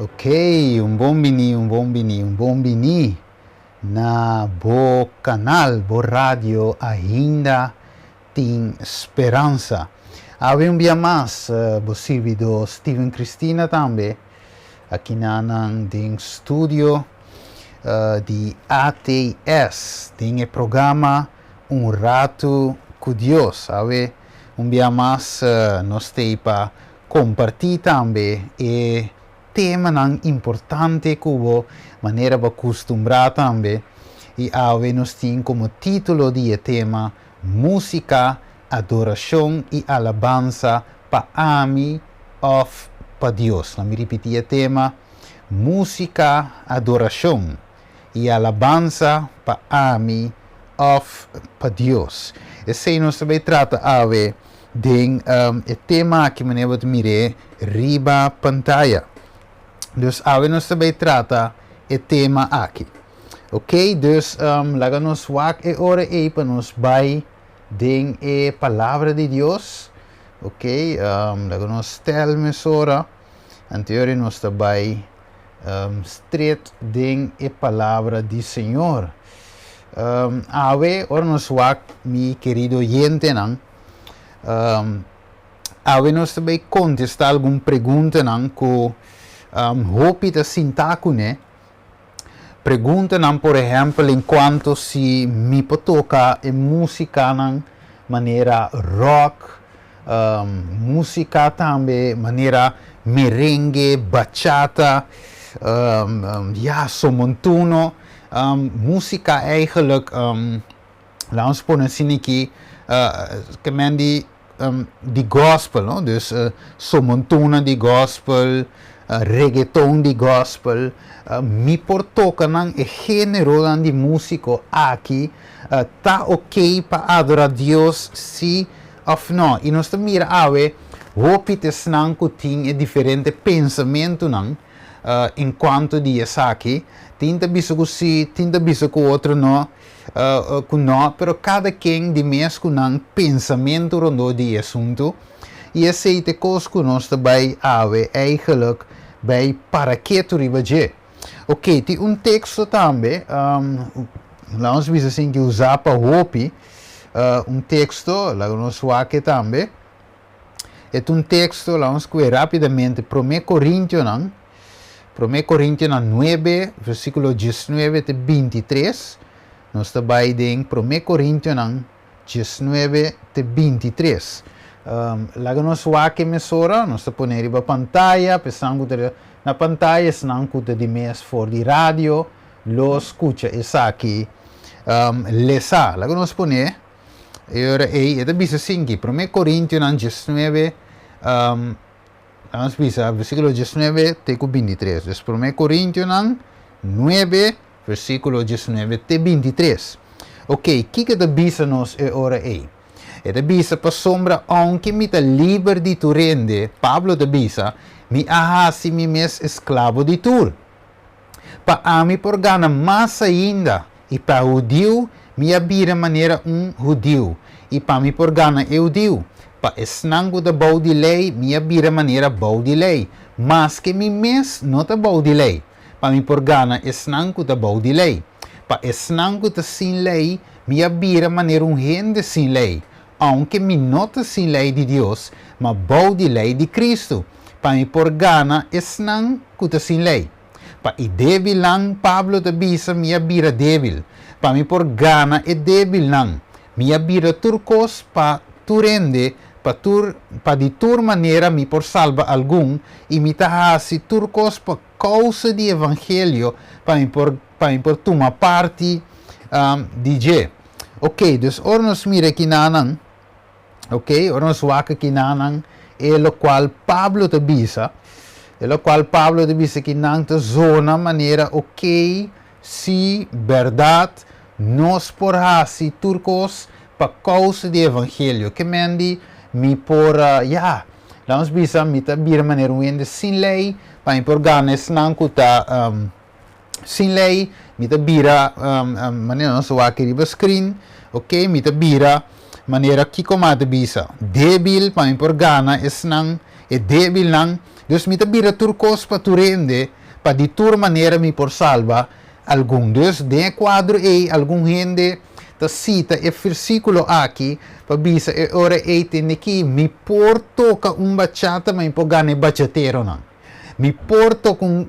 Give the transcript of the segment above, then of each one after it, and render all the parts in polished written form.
Ok, un bon bini, un bon bini, un bon bini na bo kanal, bo radio Ainda Tin Speransa. Awe un bia mas bo sirbidó Steven Cristina tambe aki nanan den studio di ATS den e programa Un Ratu Ku Dios. Awe un bia mas nos t'ei pa Kompartí tambe e temanan importante ku bo manera bo kustumbrá tambe. I awe nos tin komo título di e tema, Músika, Adorashon i Alabansa pa Ami òf pa Dios? Lo mi ripití e tema, Músika, Adorashon i Alabansa pa Ami òf pa Dios? Esei nos ta bai trata awe Den e tema aki manera bo ta mir'é riba pantaya. Dus awe nos ta bay trata e tema aki. Ok, dus laga nos wak e ora ei pa nos bay den e palabra di Dios. Ok, laga nos stel mesora. Anteori nos ta bay stret den e palabra di Señor. Awe ora nos wak mi kerido oyentenan, awe nos ta bay contesta algun preguntanan cu hopi ta sinta cune. Preguntanan por ehempel en cuanto si mi por toca e musicanan manera rock, Músika tambe manera merengue, bachata, ya, somontuno. Músika eigenlijk, laat ons pone asina aki, ke men di di gospel, no? Dus somontuno di gospel, reggaeton di gospel. Mi por toka nan e géneronan di músiko aki, ta oké pa adorá Dios si Of no, i nos ta mira awe hopi ta esnan ku tin e diferente pensamentunan en kuanto di esaki. Tin ta bisa ku si, tin ta bisa ku otro no, ku no, pero kada ken di mes ku nan pensamentu rondó di e asuntu. I esei ta e kos ku nos ta bai awe eigenlijk bai para ketu riba dje. Oké, tin un teksto tambe, laat nos bisa sin ki usá pa hopi, un teksto, laga nos wak e tambe. E ta un teksto, laga nos kue rápidamente, Promé Korintionan, Promé Korintionan nuebe, versíkulo diesnuebe te bintitres. Nos ta bai den Promé Korintionan diesnuebe te bintitres. Laga nos wak e mesora, nos ta pone riba pantaya, pa esnan ku ta na pantaya, esnan ku ta di mes for di radio lo skucha esaki lesa. Laga nos pone e ora ei, e ta bisa asinki, Promé Korintionan diesnuebe, laga nos bisa versíkulo diesnuebe te ku bintitres. Dus Promé Korintionan nuebe, Versíkulo diesnuebe te bintitres. Oké, kiko ta bisa nos e ora ei? E ta bisa, Pasobra ounke mi ta liber di tur hende, Pablo ta bisa, mi a hasi mi mes esklabo di tur, pa ami por gana mas ainda, i pa hudiu mi a bira manera un hudiu, i pa mi por gana e hudiu. Pa esnan ku ta bou di lei mi a bira manera bou di lei, maske mi mes no ta bou di lei. pa mi por gana esnan ku ta bou di lei. Pa esnan ku ta sin lei, mi a bira manera un hende sin lei, ounke mi no ta sin lei di Dios, ma bou di lei di Kristu, pa mi por gana esnan ku ta sin lei. Pa e débilnan, Pablo ta bisa, mi a bira débil, pa mi por gana e débilnan. Mi a bira tur kos pa tur hende, pa tur, pa di tur manera mi por salba algun, i mi ta hasi tur kos pa kousa di evangelio, pa mi por, pa mi por tuma parti di dje. Oké, dus ora nos mira kinanan, oké, ora nos wak kinanan, e lokual Pablo ta bisa, e lokual Pablo ta bisa kinan ta zona manera oké, Sí, bèrdat, nos por hasi tur kos pa kousa di evangelio. Ke men di, Mi por, ya, laga nos bisa, mi ta bira manera un hende sin lei, pa mi por gana esnan ku ta sin lei, mi ta bira manera nos wak riba screen, ok, mi ta bira manera kiko m'a ta bisa, débil, pa mi por gana esnan, e débilnan. Dus mi ta bira tur kos pa tur hende, pa di tur manera mi por salba algun. Dus den e kuadro ei algun hende ta sita e versíkulo aki pa bisa e ora ei tende ki mi por toka un bachata ma mi por gana e bachateronan. Mi por toka un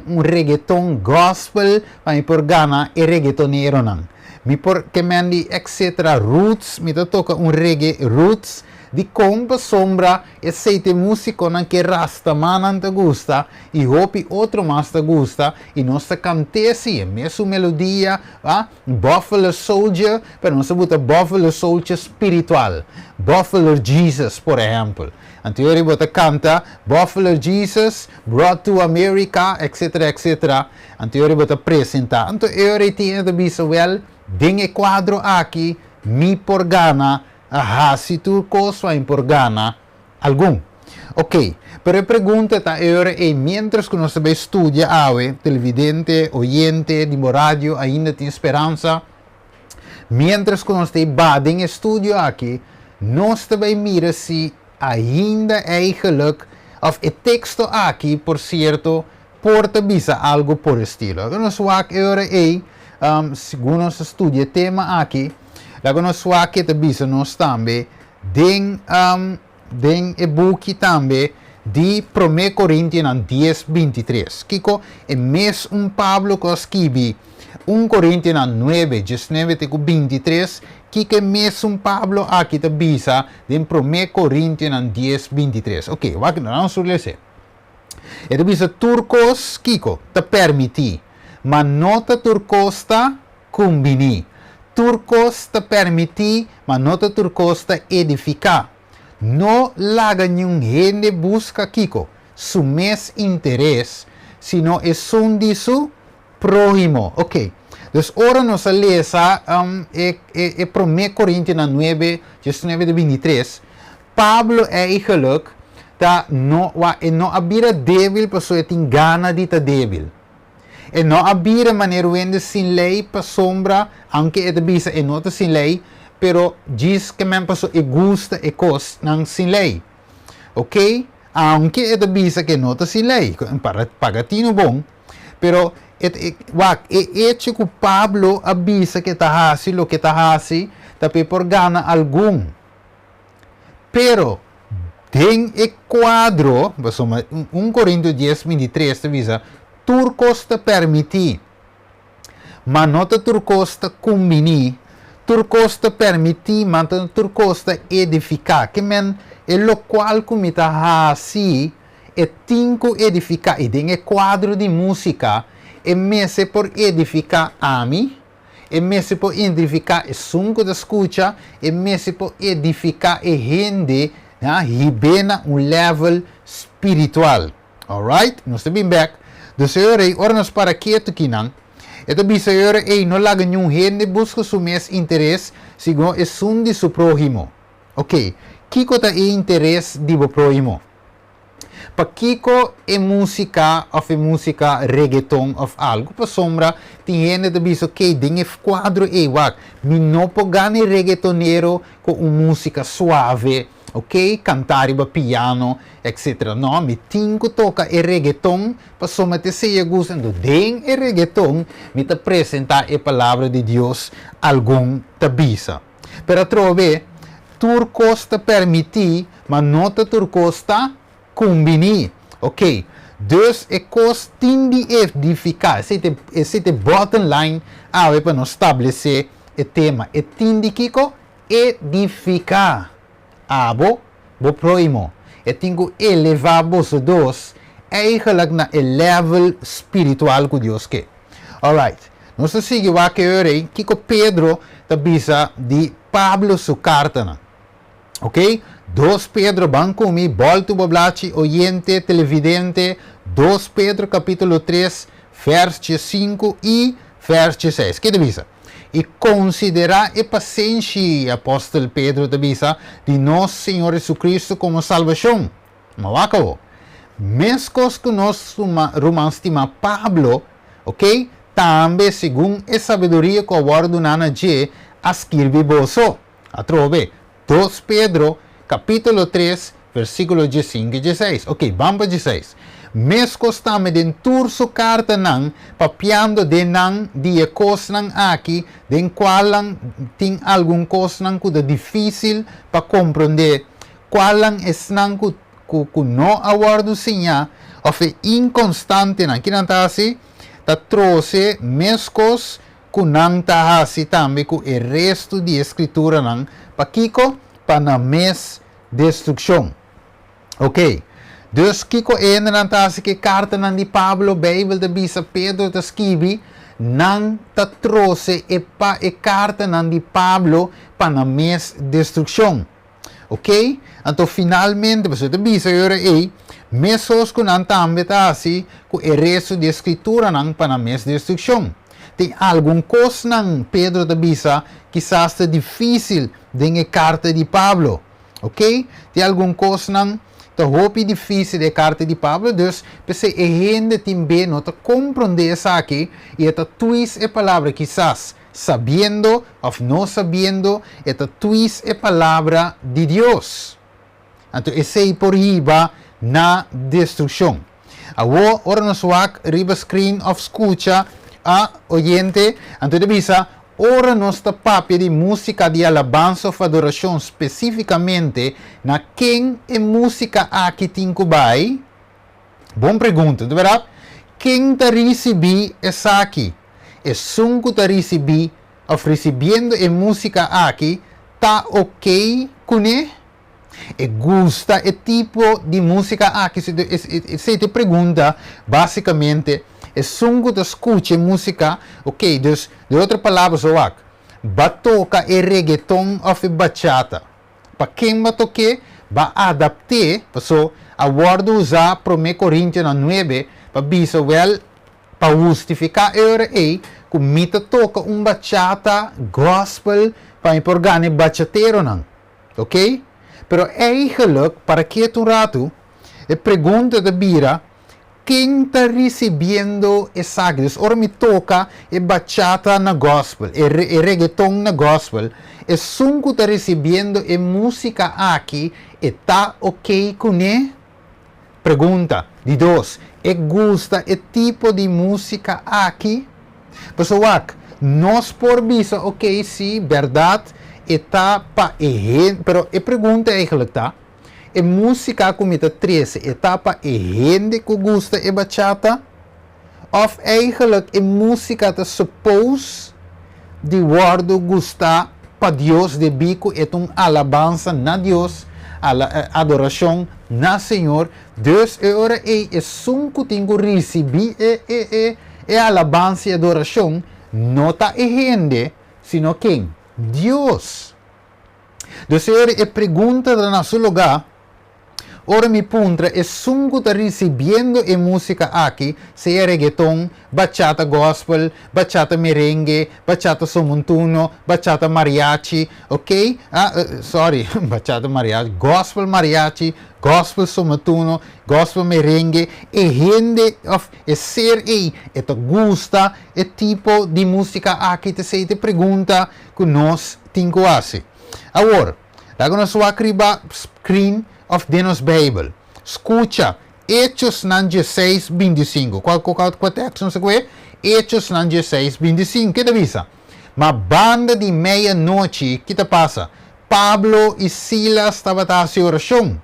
un reggaeton gospel pa mi por gana e reggaetoneronan. Mi por ke men di etcetera roots mi ta toka un reggae roots dikon pasobra Esei ta e músikonan ku e rastamannan ta gusta i hopi otro mas ta gusta i nos ta kant'é si e mesun melodia, a, Buffalo Soldier, pero nos ta buta Buffalo Soldier spiritual, Buffalo Jesus, por ehèmpel. Anto e ora bo ta kanta Buffalo Jesus brought to America, etcetera, etcetera. Anto e ora bo ta presentá. Anto e ora ei tin e ta bisa, wèl, den e kuadro aki mi por gana A hasi tur kos pa mi por gana algun. Ok, pero e pregunta ta e ora ei, miéntras ku nos ta bai studia awe, televidente, oyente di bo radio ainda tin speransa? Miéntras ku nos ta ei ba den e studio aki, nos ta bai mira si ainda eigenlijk, òf e teksto aki, por sierto, por ta bisa algu por estilo. Laga nos wak e ora ei, segun nos ta studia e tema aki, laga nos wak ke ta bisa nos tambe den den e buki tambe di Promé Korintionan dies 23. Kiko e mes un Pablo ku a skibi 1 Korintionan 9, 19 te ku 23, kiko e mesun Pablo aki ta bisa den Promé Korintionan 10, 23? Oke, wak, nos lesa. E ta bisa tur kos, kiko? Ta permití, ma no ta tur kos ta kumbiní. Tur kos ta permití, ma no ta tur kos ta edifiká. No laga niun hende buska kiko? Su mes interes, sino esun di su próhimo. Oke. Dus ora nos a lesa e e promé Korintionan nuebe, diesnuebe te bintitres, Pablo eigenlijk ta no wa e no a bira débil pasobra e tin gana di ta débil. E no a bira manera un hende sin lei pasobra, aunke e ta bisa e no ta sin lei, pero djis ke men pasobra e gusta e kosnan sin lei. Oke, aunke e ta bisa ke e no ta sin lei, para paga tinu bon, pero e e wak e echo ku Pablo a bisa ke e ta hasi loke e ta hasi ta pa e por gana algun. Pero den e kuadro, pasobra 1 Korintio 10, 23 ta bisa, Tur kos ta permití, ma no ta tur kos ta kumbiní, tur kos ta permití, ma no tur kos ta edifiká. Ke men, e lokual ku mi ta hasi, e tin ku edifiká. I den e kuadro di músika, e mester por edifiká ami, E mester por identifiká esun ku ta skucha, e mester por edifiká e hende, na hib'é na un level spiritual. Alright, nos ta bin bèk. Dus e ora ei, ora nos para ketu kinan, e ta bisa e ora ei, no laga niun hende buska su mes interes, sino esun di su próhimo. Oké, kiko ta e interes di bo próhimo? Pakiko e músika òf e músika reggaeton òf algu? Pasobra tin hende ta bisa ok den e kuadro ei wak mi no por gana e reggaetonero ku un músika suave ok kantá riba piano etcetera no mi tin ku toka e reggaeton pasobra ta esei a gusta anto den e reggaeton mi ta presentá e palabra di Dios algun ta bisa. Pero atrobe, tur kos ta permití, ma no ta tur kos ta kumbiní. Oké, dus e kos tin di edifiká. Esei ta esei ta e bottom line awe pa nos stablesé e tema. E tin di kiko? Edifiká. Abo, bo próhimo. E tin ku elevá boso dos eigenlijk na e level spiritual ku Dios ke. Alright, nos ta sigui wak e ora ei kiko Pedro ta bisa di Pablo su kartanan. Ok, 2 Pedro, ban ku mi, bòltu bo blachi, oyente, televidente, 2 Pedro kapítulo 3, vèrsje 5 i vèrsje 6. Ke ta bisa? I konsiderá e pasenshi, apòstel Pedro ta bisa, di nos Señor Jesucristo komo salbashon. Ma wak awo. Meskos ku nos ruman stimá Pablo, ok, tambe segun e sabiduria ku a wòrdu duná na dje, a skirbi boso. Atrobe, 2 Pedro, kapítulo 3, Versíkulo 15 i 16. Ok, ban pa 16. Meskos tambe den tur su kartanan, papiando den nan di e kosnan aki, den kualnan tin algun kosnan ku ta difísil pa komprondé, kualnan esnan ku ku ku no a wòrdu siñá, òf e inkonstantenan, ki nan ta hasi? Ta trose meskos ku nan ta hasi tambe ku e restu di e Skrituranan. Pakiko? Pa nan mes destrukshon. Ok. Dus kiko e hendenan ta hasi ku e kartanan di Pablo? Beibel ta bisa, Pedro ta skibi, nan ta trose e pa e kartanan di Pablo pa nan mes destrukshon. Ok? Anto finalmente, pasobra e ta bisa e ora ei, mesos ku nan tambe ta hasi ku e restu di e Skrituranan pa nan mes destrukshon. Tin algun kosnan, Pedro ta bisa, kisas ta difísil den e karta di Pablo. Ok? Tin algun kosnan ta hopi difísil e karta di Pablo, dus p'esei e hende tin be no ta komprondé esaki i e ta twist e palabra kisas sabiendo òf no sabiendo e ta twist e palabra di Dios. Anto esei por hiba na destrukshon. Awor ora nos wak riba screen òf skucha a oyente, anto e ta bisa, Ora nos ta papia di músika di alabansa òf adorashon spesífikamente, na ken e músika aki tin ku bai? Bon pregunta, ta bèrdat? Ken ta risibí esaki? Esun ku ta risibí òf risibiendo e músika aki ta okey kuné? E gusta e tipo di músika aki? Esei ta e pregunta básikamente. Esun ku ta skucha e músika, okey, dus den otro palabra so wak, ba toka e regeton òf e bachata. Pa ken ba tok'é? Ba adapt'é, paso a wòrdu usá Promé Korintionan nuebe pa bisa wèl pa hustifiká e ora ei ku mi ta toka un bachata gòspel pa mi por gana e bachateronan. Ok? Pero eigenlijk, para ketu un ratu, e pregunta ta bira, ken ta risibiendo esaki? Dus ora mi toka e bachata na gospel, e e reggaeton na gospel, esun ku ta risibiendo e músika aki, e ta ok kuné? Pregunta. Di dos, e gusta e tipo di músika aki? Pasobra wak, nos por bisa ok sí, bèrdat, e ta pa e hende, pero e pregunta eigenlijk ta, e músika ku mi ta trese e ta pa e hende ku gusta e bachata? Òf eigenlijk e músika ta suppose di wòrdu gustá pa Dios debí ku e ta un alabansa na Dios, adorashon na Señor? Dus e ora ei esun ku tin ku risibí e e e e alabansa i adorashon no ta e hende, sino ken? Dios! Dus e ora e pregunta ta na su lugá. Ora mi puntra esun ku ta risibiendo e músika aki, sea reggaeton, bachata gospel, bachata merengue, bachata somontuno, bachata mariachi, ok, ah, sorry, bachata mariachi, gospel mariachi, gospel somotuno, gospel merengue, e hende òf e ser ei e ta gusta e tipo di músika aki? Ta esei ta e pregunta ku nos tin ku hasi. Awor. Laga nos wak riba screen of den nos Bijbel. Scucha, Hechosnan dieseis, 25. Cual, cual, cual teksto nos a coge? Hechosnan dieseis, 25. Ke ta bisa? Ma banda di meianochi, ki ta pasa? Pablo i Silas tabata hasi orashon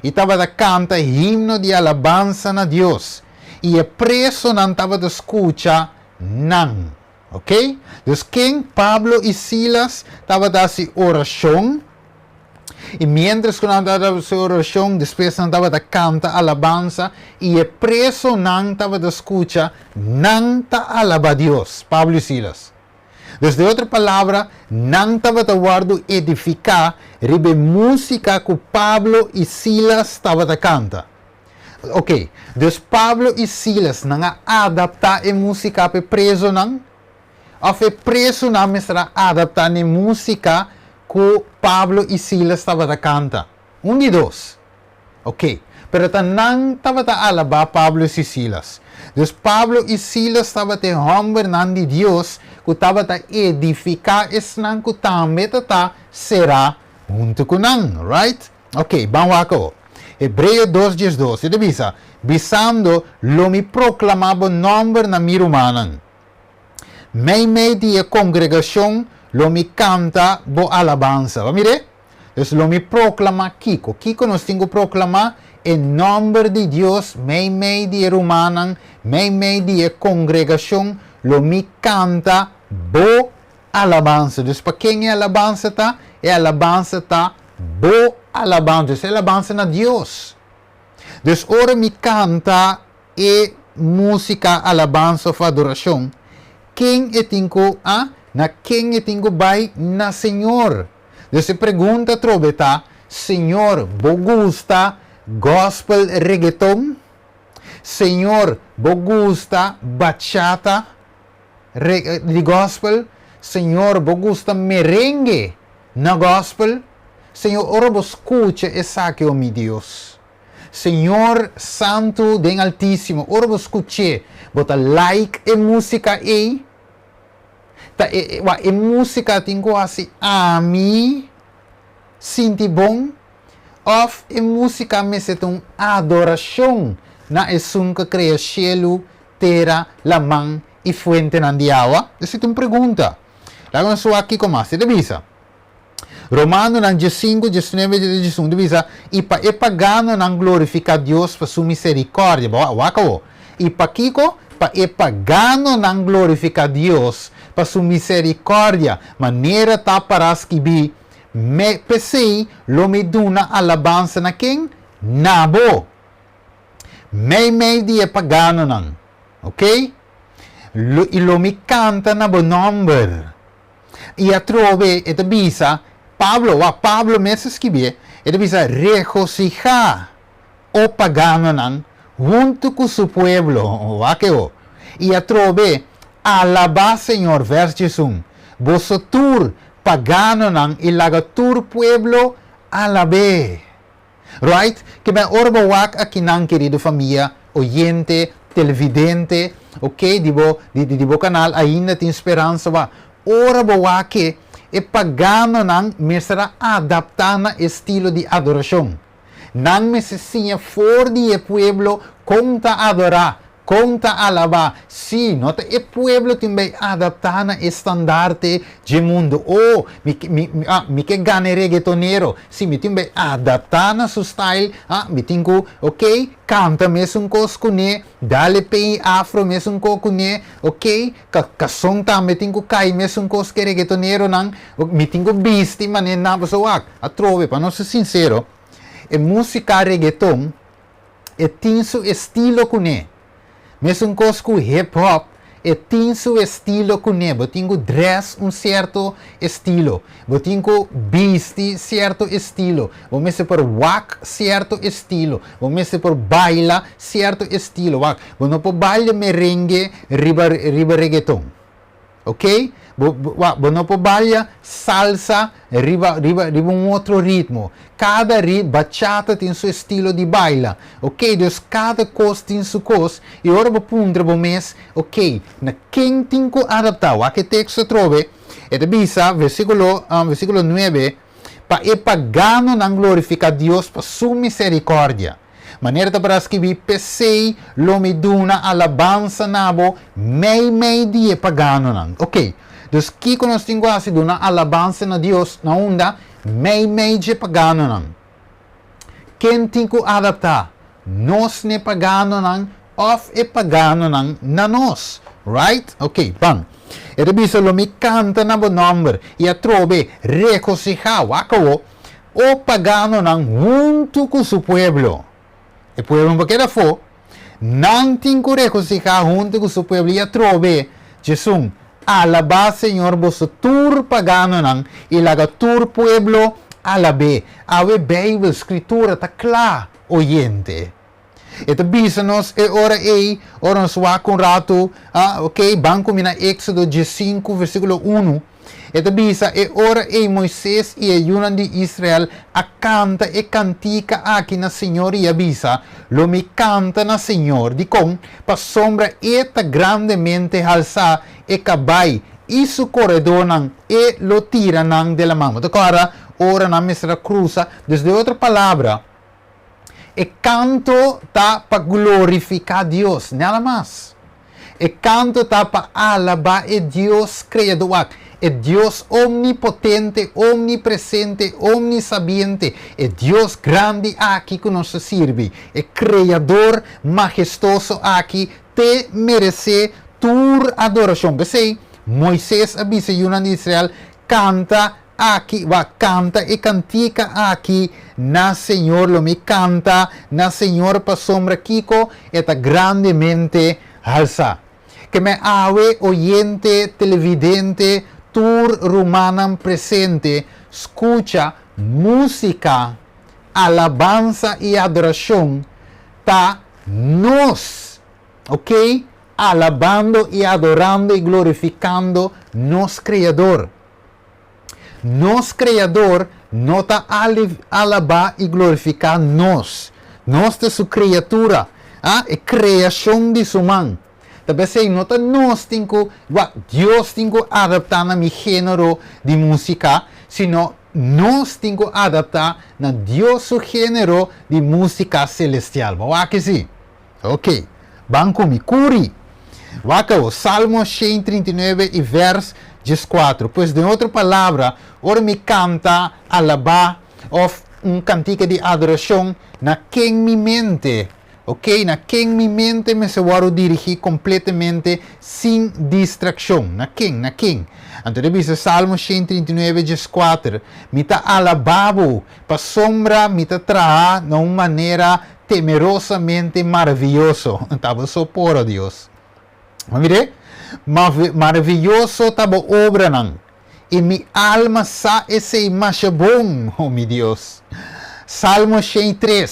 i tabata kanta himno di alabansa na Dios, i e presonan tabata skucha nan. Ok? Dus ken Pablo i Silas tabata hasi orashon, i miéntras ku nan tabata hasi orashon, despues nan tabata kanta alabansa, i e presonan tabata skucha nan ta alabá Dios, Pablo i Silas. Dus den otro palabra, nan tabata wòrdu edifiká riba e músika ku Pablo i Silas tabata kanta. Ok, dus Pablo i Silas nan a adaptá e músika pa e prezonan? Òf e prezunan mester a adaptá na e músika ku Pablo i Silas tabata kanta? Un di dos. Ok, pero ta nan tabata alabá Pablo i Silas. Dus Pablo i Silas tabata e hòmbernan di Dios ku tabata edifiká esnan ku tambe ta ta será huntu ku nan, right? Ok, ban wak awor. Hebreo 2:12, e ta bisa, bisando, Lo mi proklamá bo nòmber na mi rumannan. Meimei di e kongregashon lo mi kanta bo alabansa. Bo a mir'é? Dus lo mi proklamá kiko? Kiko nos tin ku proklamá? E nòmber di Dios meimei di e rumannan, meimei di e kongregashon lo mi kanta bo alabansa. Dus pa ken e alabansa ta? E alabansa ta bo alabansa. Dus e alabansa na Dios. Dus ora mi kanta e músika alabansa òf adorashon, ken e tin ku a? Na ken e tin ku bai? Na Señor. Dus e pregunta atrobe ta, Señor, bo gusta gospel reggaeton? Señor, bo gusta bachata di gospel? Señor, bo gusta merengue na gospel? Señor, ora bo skucha esaki, o mi Dios, Señor Santu den Altísimo, ora bo skuch'é, bo ta like e músika ei? Ta e, wak, e músika tin ku hasi ami sinti bon? Òf e músika mester ta un adorashon na Esun ku a krea shelu, tera, laman i fuentenan di awa? Esei ta un pregunta. Laga nos wak kiko mas e ta bisa. Romanonan diesinku, diesnuebe te diesun ta bisa, I pa e paganonan glorifiká Dios pa su miserikòrdia. Bo a wak awor. I pakiko? Pa e paganonan glorifiká Dios pa su miserikòrdia, manera ta pará skibí, Me, p'esei lo mi duna alabansa na ken? Na bo! Meimei di e paganonan. Oké? Lo, i lo mi kanta na bo nòmber. I atrobe e ta bisa, Pablo, wak, Pablo mes a skibié, e ta bisa, Regosihá, o paganonan, huntu ku su pueblo. Wak e o. I atrobe, Alabá Señor, vèrs 11, boso tur, paganonan, i laga tur pueblo alab'é. Right? Ke men ora bo wak akinan kerido famia, oyente, televidente, ok, di bo di di bo kanal ainda tin speransa wak. Ora bo wak ke e paganonan mester a adapta na e stilo di adorashon. Nan mester siña for di e pueblo kon ta adorá, Kon ta alabá? Sí, no ta e pueblo tin bai adaptá na e standarte dje mundu. Oh, mi, mi, ah, mi ke gana e reggaetonero. Sí, mi tin bai adaptá na su style. Ah, mi tin ku, ok, kanta mesun kos kuné, dal e pei afro mesun ko kuné, ok, ka, kason tambe tin ku kai mesun kos ku e reggaetoneronan. Mi tin ku bisti manera nan. Pasobra wak, atrobe, pa nos ser sinsero, e músika reggaeton, E tin su estilo kuné. Mesun kos ku hip hop, e tin su estilo kuné. Bo tin ku dress un sierto estilo. Bo tin ku bisti sierto estilo. Bo mester por wak sierto estilo. Bo mester por baila sierto estilo. Wak, bo no por baila merengue riba riba reggaeton. Ok? Bo, bo, wak, bo no por balia salsa riba, riba, riba un otro ritmo. Kada ri, bachata tin su estilo di baila. Ok, dus kada kos tin su kos. I ora bo puntra bo mes, ok, na ken tin ku adaptá? Wak e teksto atrobe. E ta bisa, versíkulo, versíkulo nuebe, Pa e paganonan glorifiká Dios pa su miserikòrdia. Manera ta para skibí, P'esei lo mi duna alabansa na bo meimei di e paganonan. Oké, dus kiko nos tin ku hasi? Duna alabansa na Dios na unda? Meimei dje paganonan. Ken tin ku adaptá? Nos n'e paganonan òf e paganonan na nos? Right? Oké, ban. E ta bisa, Lo mi kanta na bo nòmber i atrobe regosihá. Wak awo. O paganonan huntu ku su pueblo. E pueblo no por keda afó. Nan tin ku regosihá huntu ku su pueblo i atrobe, Djesun, Alabá Señor boso tur paganonan i laga tur pueblo alab'é. Awe Beibel, Skritura, ta kla, oyente. E ta bisa nos e ora ei, ora nos wak un ratu, ah, ok, ban ku mi na Éksodo diesinku, versíkulo unu. E ta bisa, E ora ei Moises i e yunan di Israel a kanta e kantika aki na señor i a bisa, Lo mi kanta na señor. Dikon? Pasobra e ta grandemente halsá, e kabai i su koredónan e lo tira nan den laman. Bo ta kòrda ora nan mester a krusa? Dus den otro palabra. E kanto ta pa glorifiká Dios, nada mas. E kanto ta pa alabá e Dios Kreador, e Dios omnipotente, omnipresente, omnisabiente, e Dios grandi aki ku nos ta sirbi, e Kreador mahestuoso aki ta meresé tur adorashon. P'esei, Moises a bisa yunan di Israel, kanta aki, wa kanta e kantika aki na Señor, lo mi kanta na Señor pasombra kiko e ta grandemente halsá. Ke men awe oyente, televidente, tur rumannan presente, skucha músika, alabansa i adorashon ta nos, ok? Alabando i adorando i glorifikando nos Kreador. Nos Kreador no ta alabá i glorifiká nos. Nos ta su kriatura, ah, e kreashon di su man. Talbes no ta nos tin ku, Dios tin ku adaptá na mi género di músika, sino nos tin ku adaptá na Dios su género di músika selestial. Bo ke si? Ok. Ban ku mi. Kuri. Wak, Salmo 139 i vers 4. Pues, den otro palabra, ora mi kanta, alabá, òf un kantika di adorashon, na ken mi mente, ok, na ken mi mente mester wòrdu dirigí kompletamente sin distrakshon. Na ken, na ken? Anto, e ta bisa Salmo 139, 4, mi ta alabá bo, pasombra mi ta trahá na un manera temerosamente maravioso. Tabata so por Dios. Ma mira, maravioso ta bo obranan. I mi alma sa esei masha bon, oh mi Dios. Salmo 103,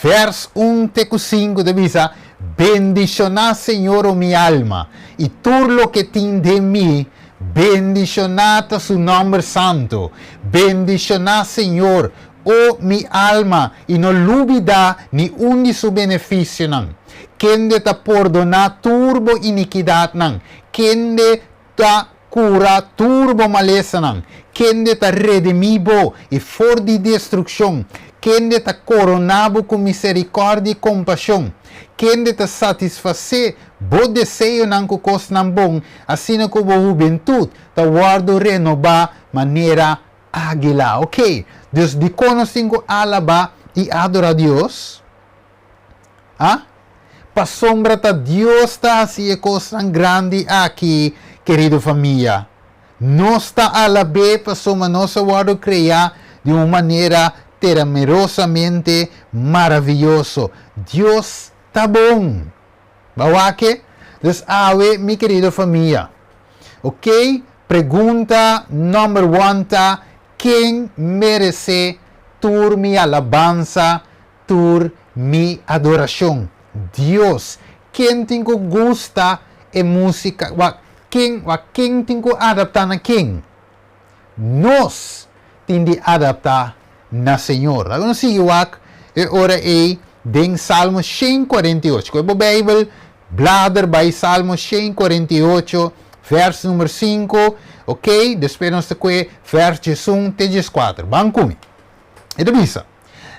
vers 1 te 5, ta bisa, bendishoná Señor, oh mi alma, i tur loke tin den mi, bendishoná ta su nòmber santu. Bendishoná Señor, oh mi alma, i no lubidá ni un di su benefisionan. Kende ta pordoná tur bo inikidatnan, kende ta kura tur bo malesanan, kende ta redimí bo i for di destrukshon, kende ta koroná bo ku miserikòrdia i kompashon, kende ta satisfasé bo deseonan ku kosnan bon, asina ku bo hubentut ta wòrdu renobá manera águila. Ok, dus dikon nos tin ku alabá i adorá Dios? Ah? Pasombra ta Dios ta hasi e kosnan grandi aki, kerido famia. Nos ta alab'é pasobra nos a wòrdu kreá di un manera temerosamente maravioso. Dios ta bon. B'a wak e? Dus awe, mi kerido famia. Ok? Pregunta number 1 ta, ken meresé tur mi alabansa, tur mi adorashon? Dios. Ken tin ku gusta e músika? Wa, ken, wa, ken tin ku adaptá na ken? Nos tin di adaptá na Señor. Awor nos sigui wak e ora ei den Salmo 148. Ku bo Beibel, blader bai Salmo 148, vers number 5, ok? Despues nos ta kue vers 1 te 4. Ban ku mi. E ta bisa,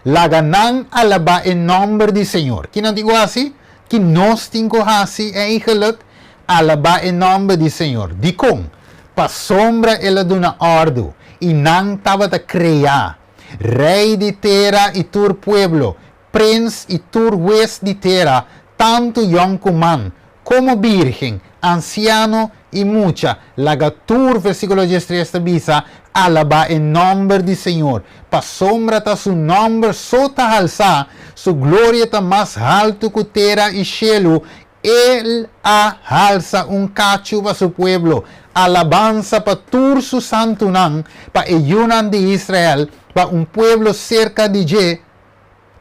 laga nan alabá e nòmber di Señor. Ki nan tin ku hasi? Ki nos tin ku hasi eigenlijk? Alabá e nòmber di Señor. Dikon? Pasombra el a duna òrdu i nan tabata kreá. Rei di tera i tur pueblo, prens i tur hues di tera, tantu yònkuman komo bírgen, ansiano i mucha, laga tur, versíkulo 13 ta bisa, alabá e nòmber di Señor. Pasombra ta su nòmber so ta halsá, su gloria ta mas haltu ku tera i shelu, el a halsa un kachu pa su pueblo, alabansa pa tur su santunan, pa e yunan di Israel, pa un pueblo serka di dje,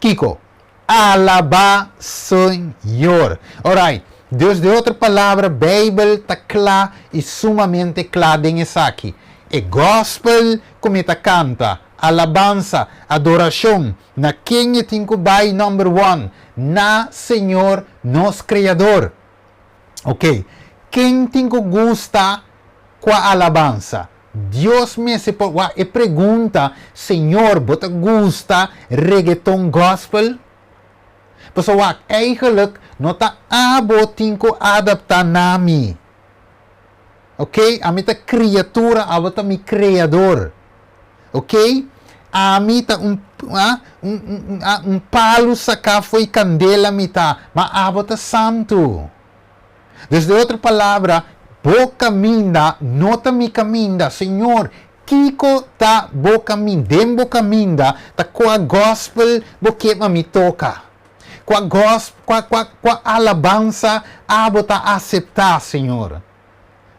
kiko? Alabá Señor. Alright. Dus den otro palabra, Beibel ta kla i sumamente kla den esaki. E gospel ku mi ta kanta, alabansa, adorashon, na ken e tin ku bai number 1? Na Señor nos Kreador. Ok. Ken tin ku gusta kua alabansa? Dios mester por, e pregunta, Señor, bo ta gusta reggaeton gospel? Pasobra wak, eigenlijk no ta abo tin ku adaptá na mi. Ok, ami ta kriatura, abo ta mi kreador. Ok, ami ta un un un un palu saká fo'i kandela mi ta, ma abo ta santu. Dus den otro palabra, bo kaminda no ta mi kaminda. Señor, kiko ta bo kaminda? Den bo kaminda ta kua gospel bo ke pa mi toka? Kua gosp, kua, kua, kua alabansa abo ta aseptá, Señor?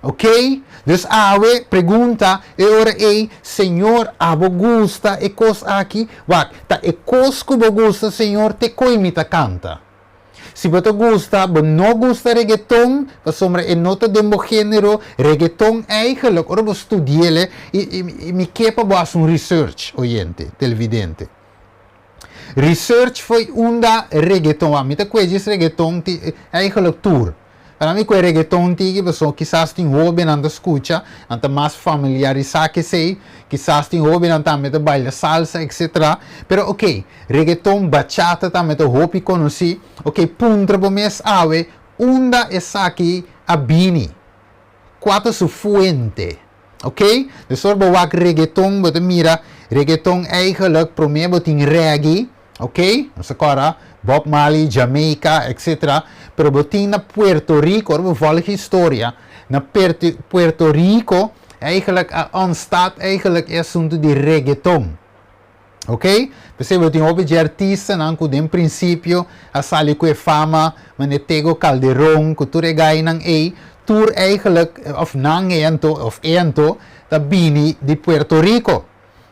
Ok? Dus awe, pregunta e ora ei, Señor, abo gusta e kos aki? Wak, ta e kos ku bo gusta, Señor, te koi mi ta kanta. Si bo ta gusta, bo no gusta reggaeton, pasobra e no ta den bo género, reggaeton eigenlijk, ora bo studi'el, i, i, i mi ke pa bo hasi un research, oyente, televidente. Research fo'i unda reggaeton a. Mi ta kue djis reggaeton ti eigenlijk tur. Pero mi kue reggaeton tiki pasobra kisas tin hobennan ta skucha, nan ta mas familiarisá ku esei, kisas tin hobennan tambe ta baila salsa etcetera. Pero ok, reggaeton, bachata tambe ta hopi konosí. Ok, puntra bo mes awe unda esaki a bini. Kua ta su fuente? Ok? Dus ora bo wak reggaeton bo ta mira reggaeton eigenlijk prome bo tin reggae, ok? Nos ta kòrda Bob Marley, Jamaica etc. Pero bo tin na Puerto Rico, ora bo vòlg historia, na Puerto Rico eigenlijk a ontstaat eigenlijk e asuntu di reggaeton. Ok? P'esei bo tin hopi dje artistanan ku den prinsipio a sali ku e fama manera Tego Calderon ku tur e gainan ei, tur eigenlijk òf nan ei anto òf e anto ta bini di Puerto Rico.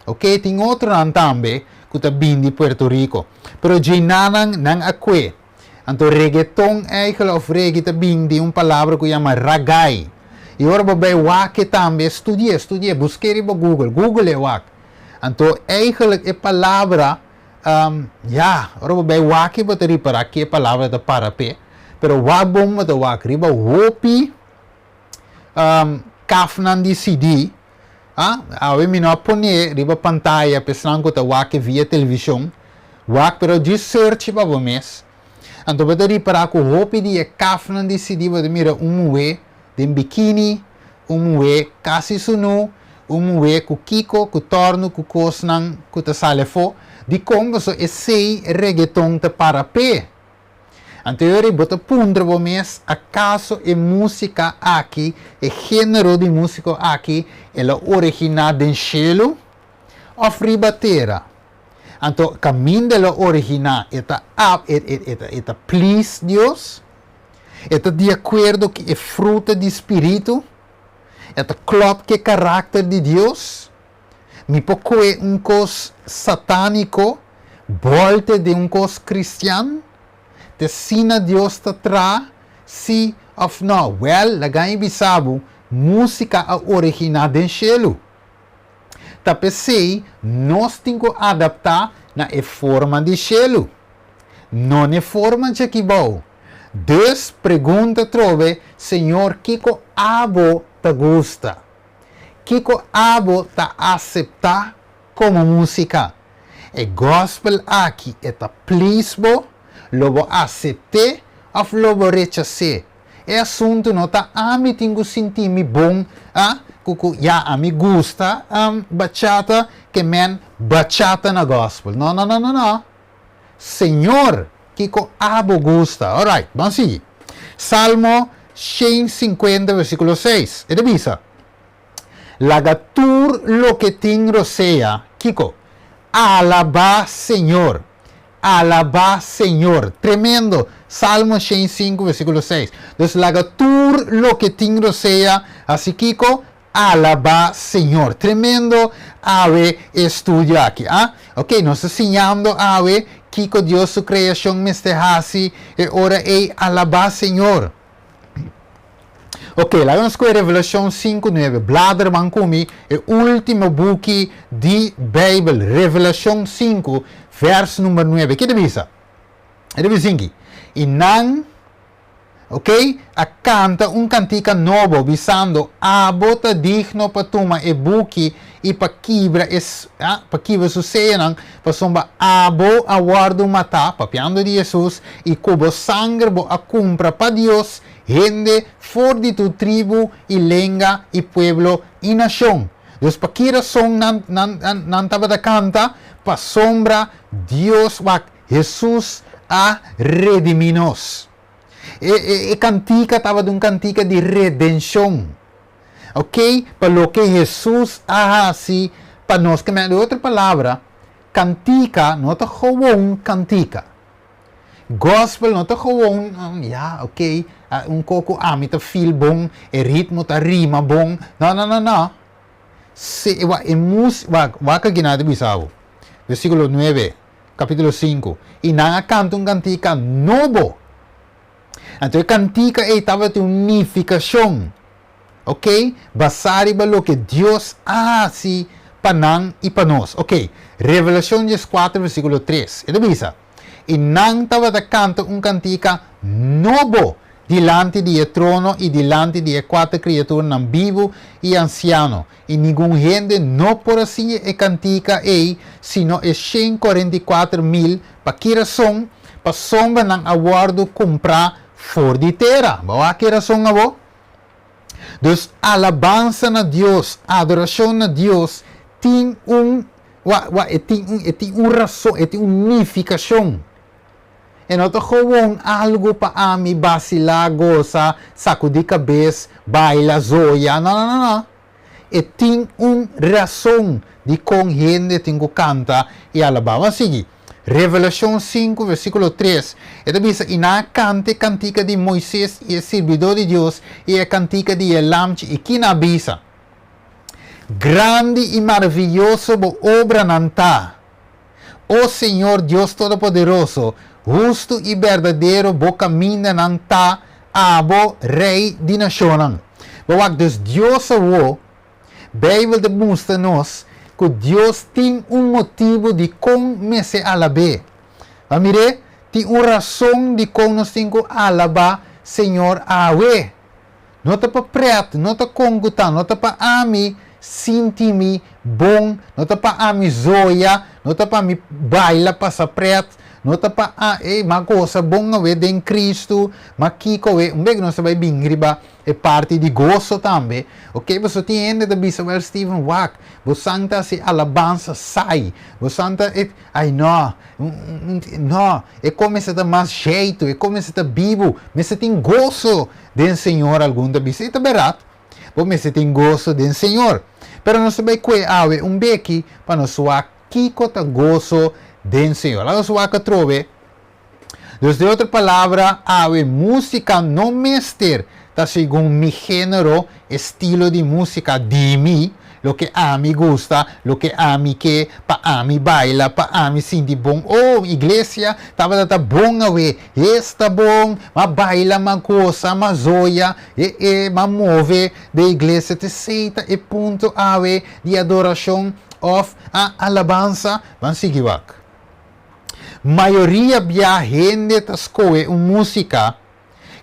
Ok? Tin otronan tambe ku ta bini di Puerto Rico. Pero djenanan nan a kue. Anto reggaeton eigenlijk òf reggae ta bini di un palabra ku yama ragai. I ora bo bai wak e tambe, studi'é, studi'é, busk'é riba Google, Google e wak. Anto eigenlijk e palabra, ya, ora bo bai wak bo ta ripará ke palabra ta para p'e, pero wak bon bo ta wak riba hopi kafnan di CD, ah, awe mi no a pone riba pantaya pa esnan ku ta wak e via televishon, wak pero djis search pa bo mes, anto bo ta ripará ku hopi di e kafnan di CD bo ta mira un muhé den bikini, un muhé kasi sunú, un muhé ku kiko, ku tòrnu, ku kosnan ku ta sali afó. Dikon? Pasobra esei reggaeton ta para p'e. Anto e ora ei bo ta puntra bo mes, akaso e músika aki, e género di músiko aki, el a originá den shelu òf riba tera? Anto kaminda el a originá e ta e ta please Dios? E ta di akuerdo ku e fruta di spiritu? E ta klòp ku e karakter di Dios? Mi por kohe un kos satániko bòlte den un kos kristian? Ta asina Dios ta traha? Sí òf nò? Wèl, laga mi bisa bo, músika a originá den shelu. Ta p'esei nos tin ku adaptá na e forma di shelu. No n'e forma djaki bou. Dus pregunta atrobe, Señor kiko abo ta gusta? Kiko abo ta aseptá komo músika? E gòspel aki e ta please bo? Lo bo asept'é òf lo bo rechas'é? E asuntu no ta ami tin ku sinti mi bon a ku ku ya ami gusta bachata ke men bachata na gòspel. No no no no no. Señor, kiko abo gusta? Alright, ban sigui. Salmo 150 versíkulo 6, e ta bisa, Laga tur loke tin rosea, kiko? Alabá Señor! Alabá Señor! Tremendo! Salmo 105 versíkulo 6. Dus laga tur loke tin rosea hasi kiko? Alabá Señor. Tremendo awe e estudio aki, ah. Ok, nos ta siñando awe kiko Dios su creacion mester haci e ora ey, alabá Señor. Ok, laga nos coge Revelacion 5:9. Blader ban cu mi e ultimo buki di Bijbel, Revelacion 5, vers number 9. Ke ta bisa? E ta bisa aki, I nan. Ok, a kanta un kantika nobo, bisando: "Abo ta digno pa tuma e buki i pa kibra e pa kibra su seyonan, pasobra abo a wòrdu matá", papiando di Hesus, "i ku bo sanger bo a kumpra pa Dios hende for di tur tribu i lenga i pueblo i nashon." Dus pa ki rason nan tabata kanta? Pasobra Dios, wak, Hesus a redimí nos. E kantika tabata un kantika di redenshon. Ok? Pa loke Hesus a hasi pa nos. Ku otro palabra, kantika no ta gewoon kantika. Gospel no ta gewoon, ja, ok, un koko ami ta feel bon, e ritmo ta rima bon. No, no, no, no. Se, wa, e mus, wa, wak aki nan ta bisa bo. Versíkulo 9, kapítulo 5. I nan a kanta un kantika nobo. Anto e kantika ei tabatin un nifikashon. Ok? Basá riba loke Dios a hasi pa nan i pa nos. Ok. Revelashon 14, versíkulo 3. E ta bisa: "I nan tabata kanta un kantika nobo dilanti di e trono i dilanti di e kuater kriaturanan bibu i ansiano. I ningun hende no por a siña e kantika ei, sino e 144.000. Pa ki rason? Pasobra nan a wòrdu kumprá for di tera." Bo a ki rason abo? Dus alabansa na Dios, adorashon na Dios, tin un, wa, wa, e tin un rason, e tin un nifikashon. E no ta gewoon algu pa ami basilá, gosa, sakudí kabes, baila, zoya. No, no, no, no. E tin un rason di kon hende tin ku kanta i alabá. Ban sigui. Revelashon 5, versíkulo 3. E ta bisa: "I nan a kanta e kantika di Moises i e sirbidó di Dios i e kantika di e Lamchi." I ki nan a bisa? "Grandi i maravioso bo obranan ta, o Señor Dios Todopoderoso, hustu i berdadero bo kamindanan ta, abo Rei di nashonnan." Wak, dus Dios awo, Beibel ta mustra nos ku Dios tin un motibu di kon mester alab'é. Ma mira, tin un rason di kon nos tin ku alabá Señor awe. No ta pa prèt, no ta kon ku ta, no ta pa ami sinti mi bon, no ta pa ami zoya, no ta pa mi baila pasa prèt, no ta pa a, eh, m'a gosa bon awe den Kristu, ma kiko awe, un bek nos ta bai bin riba e parti di goso tambe. Ok, bo tin hende ta bisa: "Well, Steven, wak, bo ta hasi alabansa saai, bo ta, ai no, no, e kuminsá ta mas jeito, e kuminsá ta bibu, mester tin goso den Señor", algun ta bisa, i ta bèrdat, bo mester tin goso den Señor. Pero nos ta bai kue awe un beki pa nos wak kiko ta goso den Señor. Laga nos wak atrobe. Dus den otro palabra, awe músika no mester ta segun mi género, estilo di músika di mi, loke ami gusta, loke ami ke, pa ami baila, pa ami sinti bon. Oh, iglesia, tabata bon awe, esta bon, m'a baila, m'a gosa, m'a zoya, e, m'a move den iglesia, t'esei ta e punto awe di adorashon òf a alabansa? Ban sigui wak. Mayoria bia hende ta skohe un músika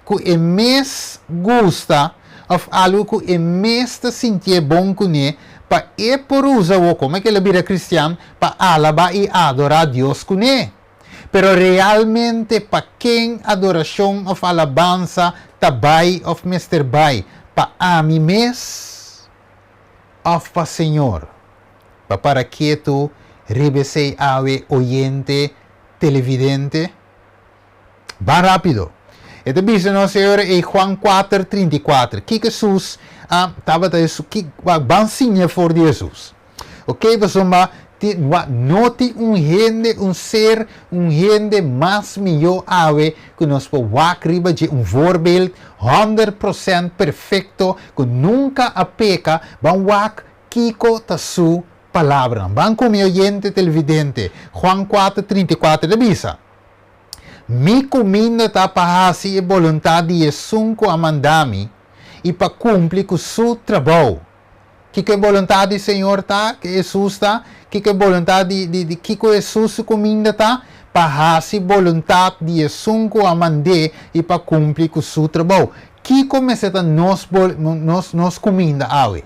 ku e mes gusta òf algu ku e mes ta sinti bon kuné pa e por usa o komo ku el a bira kristian pa alabá i adorá Dios kuné. Pero realmente pa ken adorashon òf alabansa ta bai òf mester bai? Pa ami mes òf pa Señor? Pa para ketu riba esei awe, oyente, televidente. Ban rápido. E ta bisa nos Señor e Juan 4:34. Kiko Hesus ah, tabata ki ban siña for di Hesus. Ok, pasobra no tin un hende, un ser, un hende mas mihó awe ku nos por wak riba dje, un voorbeeld 100% perfekto ku nunka a peka. Ban wak kiko ta su palabra. Ban ku mi, oyente, televidente. Juan 4:34 ta bisa: "Mi kuminda ta pa hasi e boluntat di Esun ku a manda mi i pa kumpli ku su trabou." Kiko e boluntat di Señor ta? Ku Hesus ta? Kiko e boluntat di kiko Hesus su kuminda ta? Pa hasi boluntat di esun ku a mand'é i pa kumpli ku su trabou. Kiko mester ta nos nos nos kuminda awe?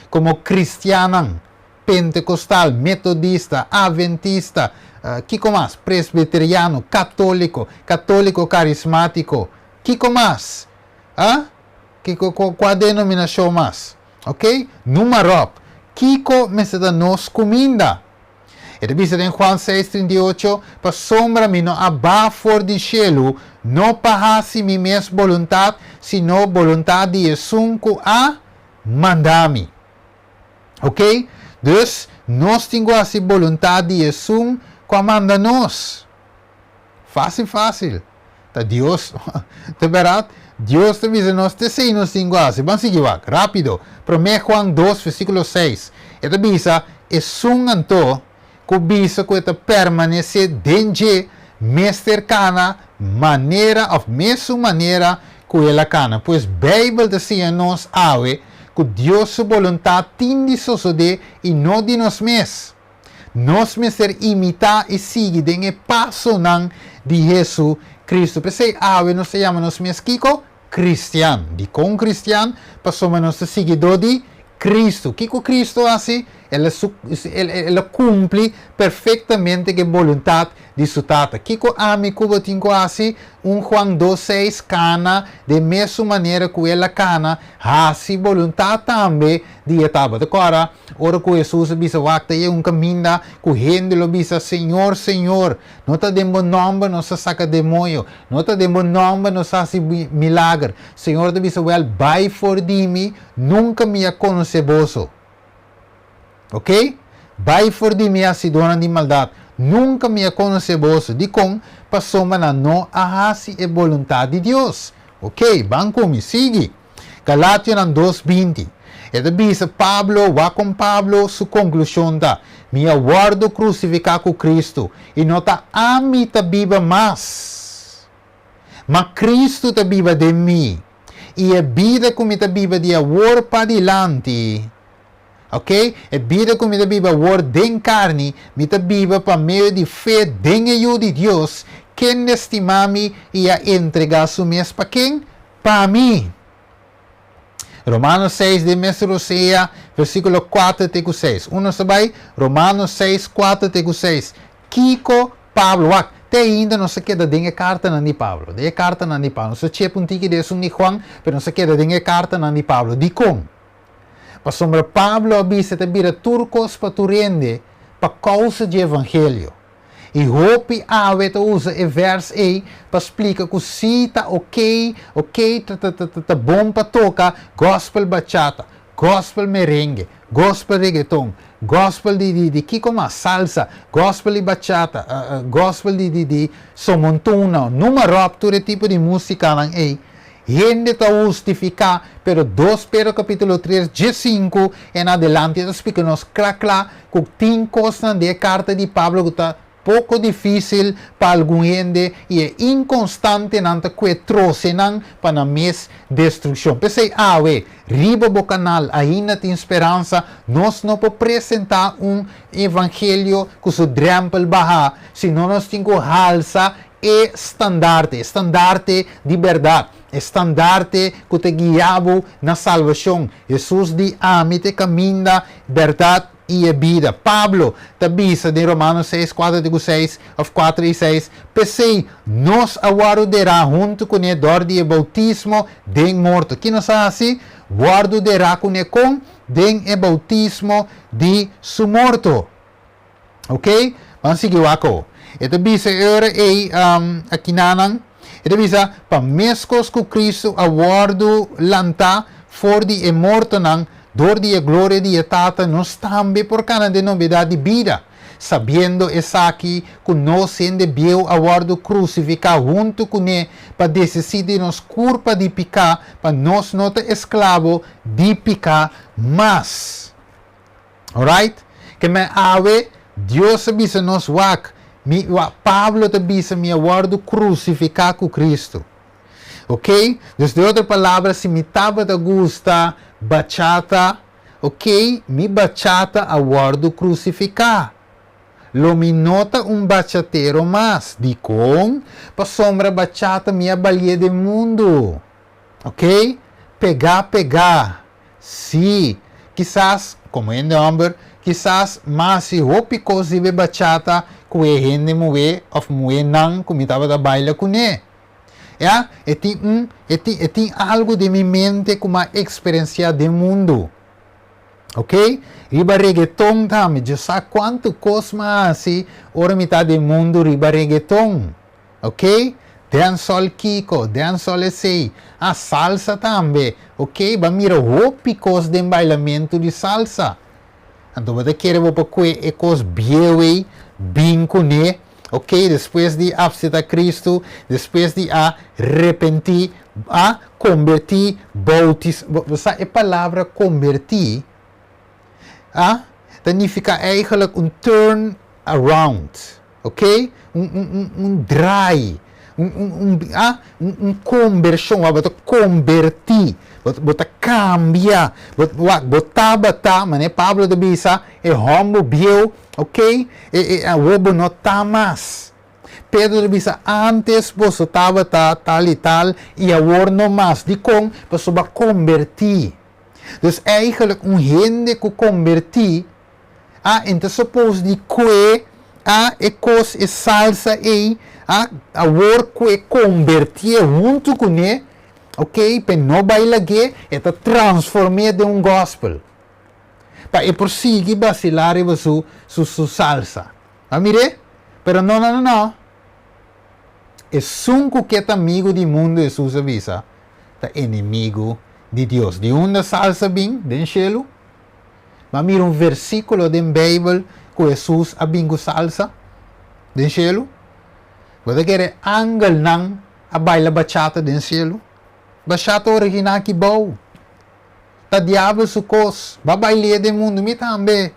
Komo kristiannan, pentekostal, metodista, aventista, kiko mas? Presbiteriano, katóliko, katóliko karismátiko, kiko mas? A? Kiko kua denominashon mas? Ok? Numa ròp. Kiko mester ta nos kuminda? E ta bisa den Juan 6, 38, Pasobra mi no a ba for di shelu, no pa hasi mi mes boluntat, sino boluntat di esun ku a manda mi. Ok? Dus, nos tin ku hasi boluntat di esun ku a manda nos. Fásil, fásil. Ta Dios. Ta bèrdat? Dios ta bisa nos te esei nos tin ku hasi. Ban sigui wak, rápido. Promé Juan 2, versíkulo 6. E ta bisa, Esun anto ku bisa ku e ta permanesé den dje mester kana manera òf mesun manera ku el a kana. Pues Beibel ta siña nos awe ku Dios su boluntat tin di sosodé i no di nos mes. Nos mester imitá i sigui den e pasonan di Hesu-Kristu. P'esei awe nos ta yama nos mes kiko? Kristian. Dikon kristian? Pasobra nos ta siguidó di Kristu. Kiko Kristu a hasi? El a el a kumpli perfektamente ku e boluntat di su Tata. Kiko ami ku bo tin ku hasi? Un Juan dos seis, Kana den mesun manera ku el a kana, hasi boluntat tambe di e Tata. Bo ta kòrda ora ku Hesus a bisa, Wak, ta yega un kaminda ku hende lo bisa, Señor, Señor, no ta den bo nòmber nos a saka demoño, no ta den bo nòmber nos a hasi milager. Señor ta bisa, Wèl, bai for di mi, nunka mi a konosé boso. Ok? Bai for di mi, hasidónan di maldat. Nunka mi a konosé boso. Dikon? Pasobra nan no a hasi e boluntat di Dios. Ok, ban ku mi. Sigui. Galationan 2, 20. E ta bisa Pablo, wak kon Pablo su konklushon ta, Mi a wòrdu krusifiká ku Kristu, i no ta ami ta biba mas, ma Kristu ta biba den mi. I e bida ku mi ta biba di awor padilanti, Ok, e bida ku mi ta biba awor den karni, mi ta biba pa medio di fe den e Yu di Dios, kende stima mi i a entregá su mes pa ken? Pa mi. Romanos 6 den mes rosea, versíkulo 4 te ku 6. Un nos ta bai, Romanos 6, 4 te ku 6. Kiko Pablo, wak, te ainda nos ta keda den e kartanan di Pablo, den e kartanan di Pablo. Nos ta chepa un tiki di esun di Juan, pero nos ta keda den e kartanan di Pablo. Dikon? Pasobra Pablo a bisa ta bira tur kos pa tur hende pa kousa dje evangelio. I hopi awe ta usa e vèrs ei pa splika ku si ta okey, okey ta ta ta ta bon pa toka gòspel bachata, gòspel merengue, gòspel regeton, gòspel di di di kiko mas, salsa, gòspel di bachata, gòspel di di di somontuna, numa ròp tur e tipo di músikanan ei. Hende ta hustifiká, pero 2 Pedro kapítulo 3, 15 en adelante ta splika nos kla kla ku tin kosnan den e karta di Pablo ku ta poko difísil pa algun hende i e inkonstantenan ta kue trose nan pa nan mes destrukshon. P'esei awe, riba bo kanal Ainda Tin Speransa, nos no por presentá un evangelio ku su drèmpel bahá, sino nos tin ku halsa E standarte, e standarte di bèrdat, e standarte ku ta guia bo na salbashon. Hesus di, Ami ta e kaminda, bèrdat i e bida. Pablo ta bisa den Romanos 6, 4 te ku 6, òf 4 i 6, P'esei, nos a wòrdu derá huntu kuné dor di e boutismo den morto. Ki nos a hasi? Wòrdu derá kuné kon? Den e boutismo di su morto. Ok, ban sigui wak awo. E ta bisa e ora ei akinanan, e ta bisa, pa meskos ku Kristu a wòrdu lantá for di e mortonan dor di e gloria di e Tata, nos tambe por kana den nobedat di bida, sabiendo esaki, ku nos hende bieu a wòrdu krusifiká huntu kuné pa desesí di nos kurpa di piká, pa nos no ta esklabo di piká mas. Alright? Ke men awe, Dios a bisa nos, Wak, mi, wak, Pablo ta bisa, mi a wòrdu krusifiká ku Kristu. Ok? Dus den otro palabra, si mi tabata gusta bachata, ok, mi bachata a wòrdu krusifiká. Lo mi no ta un bachatero mas. Dikon? Pasobra bachata mi a balié den mundu. Ok? Pegá pegá. Sí. Kisas, komo hende hòmber, kisas m'a hasi hopi kos riba e bachata ku e hende muhé òf muhénan ku mi tabata baila kuné. Ya, e tin un, e tin, e tin algu den mi mente ku m'a eksperensiá den mundu. Ok? Riba reggaeton tambe. Dje sa kuantu kos m'a hasi ora mi ta den mundu riba reggaeton. Ok? Dancehall kiko, dancehall esei. Ah, salsa tambe. Ok, bo a mira hopi kos den bailamentu di salsa. Anto bo ta kere bo por kue e kos bieu ei bin kuné. Ok, despues di apseta Kristu, despues di a repentí, a kombertí, boutis, bo sa e palabra kombertí a ta nifiká eigenlijk un turn around. Ok, un un un un draai, un un un ah un un kombershon, wak bo ta kombertí, bo bo ta kambia, bo wak bo tabata, manera Pablo ta bisa, e hòmber bieu, ok, e e awor bo no ta mas. Pedro ta bisa, ántes boso tabata tal i tal, i awor no mas. Dikon? Pasobra bo a kombertí. Dus eigenlijk un hende ku kombertí, A en ta suppose di kue a e kos e salsa ei a awor ku e kombertié huntu kuné ok p'e no bai lag'é e ta transform'é den un gospel pa e por sigui basilá riba su su su salsa a mir'é pero no no no no esun ku ke ta amigu di mundu Hesus a bisa ta enemigu di Dios di unda salsa bin den shelu. Bo a mira un versíkulo den Beibel ku Hesus a bin ku salsa den shelu? Bo ta kere angelnan a baila bachata den shelu? Bachata originá aki bou. Ta diabel su kos. Bo a bail'é den mundu, mi tambe.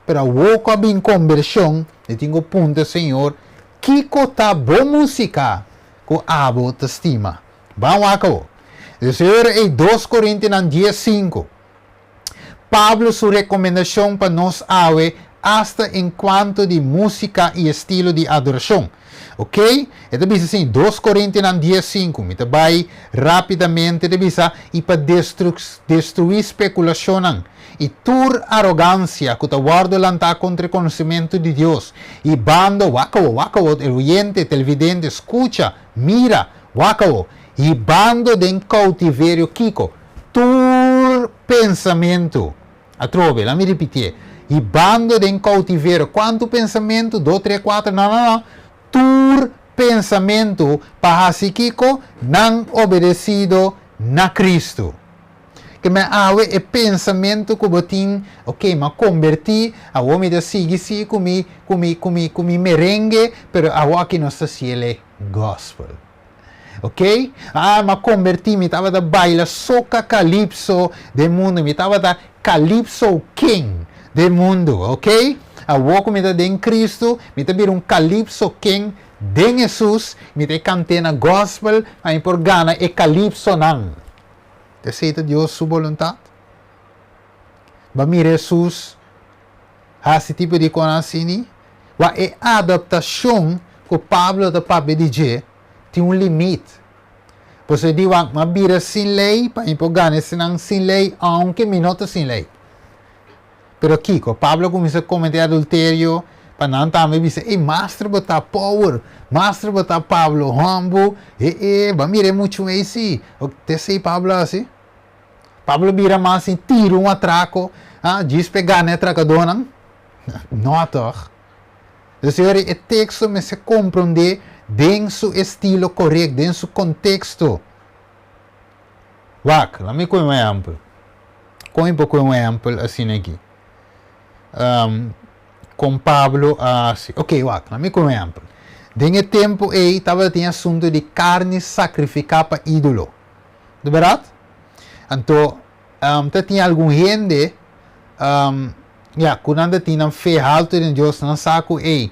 Pero awor ku a bin kombershon, mi tin ku puntra Señor, Kiko ta bo músika ku abo ta stima? Ban wak awor. Señor ei dos Korintinan 10:5. Pablo su rekomendashon pa nos awe asta en kuanto di músika i estilo di adorashon. Ok, e ta bisa asin, dos Korintianan 10:5, mi ta bai rápidamente, e ta bisa, I pa destruí spekulashonnan i tur arogansia ku ta wòrdu lantá kontra e konosementu di Dios, i bando, wak awo, wak awo, el oyente, televidente, skucha, mira, wak awo, hibando den koutiverio kiko? Tur pensamentu, atrobe, laat mi ripitié, hibando den koutiverio, kuantu pensamentu? Do, tre, kuater, no, no, no, tur pensamentu pa hasi kiko? Nan obedesido na Kristu. Ke men awe e pensamentu ku bo tin, ok, m'a kombertí, awor mi ta sigui sí ku mi, ku mi, ku mi, ku mi merengue, pero awor aki nos ta siele gospel. Ok? Ah, m'a kombertí, mi tabata baila soca calypso den mundu, mi tabata calypso king den mundu, ok? Awor ku mi ta den Kristu, mi ta bira un calypso king den Hesus, mi ta e kant'é na gospel pa mi por gana e calypsonan. Esei ta Dios su boluntat? Bo a mira Hesus hasi tipo di kos asini? Wak e adaptashon ku Pablo ta papia di dje tin un limit. Pasobra e di wak, Mi a bira sin lei pa mi por gana esnan sin lei, ounke mi no ta sin lei. Pero kiko? Pablo a kuminsá kometé adulterio pa nan tambe bisa, Ey, master bo ta power, master bo ta Pablo, hòmbu, e e, bo a mira e muchu ei si. Te esei Pablo a hasi? Pablo bira mas sin tira un atrako, ah, djis p'e gana e atrakadónan? No tòg. Dus señores, e teksto mester komprondé den su estilo korekt, den su konteksto. Wak, laat mi koe un ehèmpel. Kon mi por koe un ehèmpel asina aki? Um, kon Pablo a hasi? Ok, wak, laat mi koe un ehèmpel. Den e tempu ei tabatin asuntu di karni sakrifiká pa ídolo. Di bèrdat? Anto, ta tin algun hende, ya, ku nan ta tin nan fe haltu den Dios, nan sa ku, ey,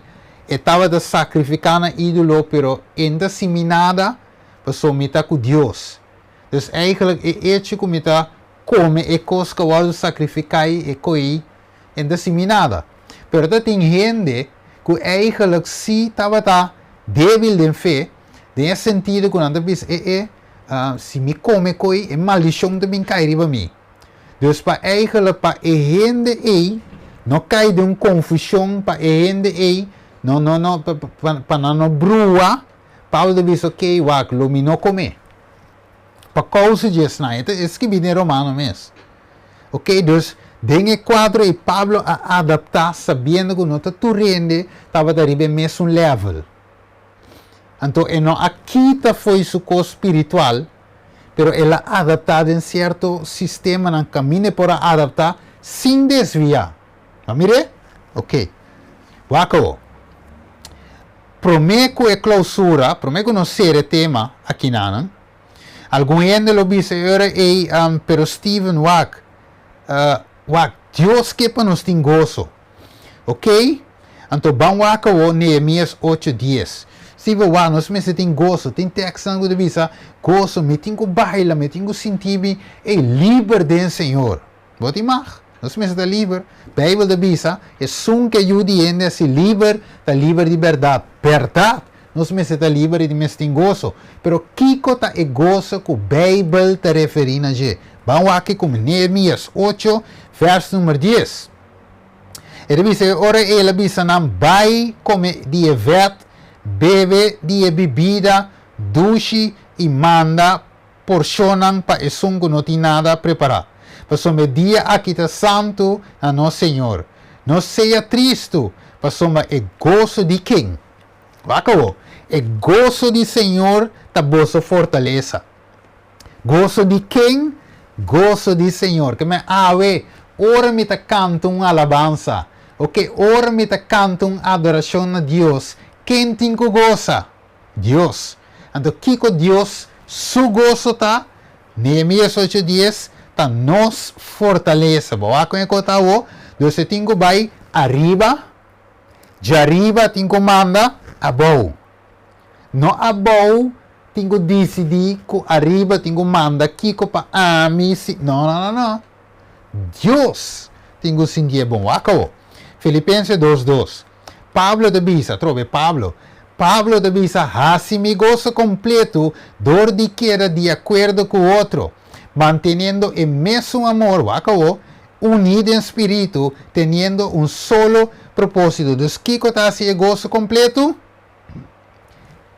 e tabata sakrifiká na ídolo, pero e no ta sinmi nada, pasobra mi ta ku Dios. Dus eigentlik e echo ku mi ta kome e kos ku a wòrdu sakrifiká ei, e ko'i, e no ta sinmi nada. Pero tabatin hende ku eigenlijk si tabata débil den fe, den e sentido ku nan ta bisa, e e, si mi kome koi, e maldishon ta bin kai riba mi. Dus pa eigenlijk pa e hende ei no kai den un konfushon, pa e hende ei no no no pa pa pa nan no brua, Pablo ta bisa, ok, wak, lo mi no kome. Pa kousa di esnan, e ta skibí den Romano mes. Ok, dus den e kuadro ei Pablo a adaptá sabiendo ku no ta tur hende tabata riba e mesun level. Anto e no a kita fo'i su kos spiritual, pero el a adaptá den sierto sistemanan kaminda e por a adaptá sin desviá. Bo a mir'é? Ok. Wak awor. Promé ku e klousura, promé ku nos sera e tema akinanan, Algun hende lo bisa e ora ei, Pero Steven, wak, wak, Dios ke pa nos tin goso. Oké? Anto ban wak awor Nehemías 8:10. Steven, wak, nos mester tin goso. Tin tekstnan ku ta bisa, Goso, mi tin ku baila, mi tin ku sinti mi, ei, liber den Señor. Bo tin mag. Nos mester ta liber. Beibel ta bisa, Esun ke yu di hende hasi liber, ta liber di bèrdat. Bèrdat! Nos mester ta liber i mester tin goso. Pero kiko ta e goso ku Beibel ta referí na dje? Ban wak ku mi Nehemías 8, vèrs number 10. E ta bisa, E ora el a bisa nan, Bai kome di e vèt, bebe di e bibida dushi i manda porshonnan pa esun ku no tin nada prepará. Pasobra e dia aki ta santu na nos Señor. No sea tristu, pasobra e goso di ken? Wak awor, e goso di Señor ta boso fortalesa. Goso di ken? Goso di Señor. Ke men awe, ora mi ta kanta un alabansa, oke, ora mi ta kanta un adorashon na Dios, ken tin ku gosa? Dios. Anto kiko Dios su goso ta? Nehemías 8:10, Ta nos fortalesa. Bo wak kon e kos ta awo? Dios e tin ku bai ariba, djariba tin ku manda abou. No abou tin ku disidí ku ariba tin ku manda kiko pa ami si. No, no, no, no. Dios tin ku sintié bon. Wak awo. Filipenses 2:2. Pablo ta bisa, atrobe Pablo, Pablo ta bisa, Hasi mi goso kompletu dor di keda di akuerdo ku otro, manteniendo e mesun amor, wak awo, uní den spiritu, teniendo un solo propósito. Dus kiko ta hasi e goso kompletu?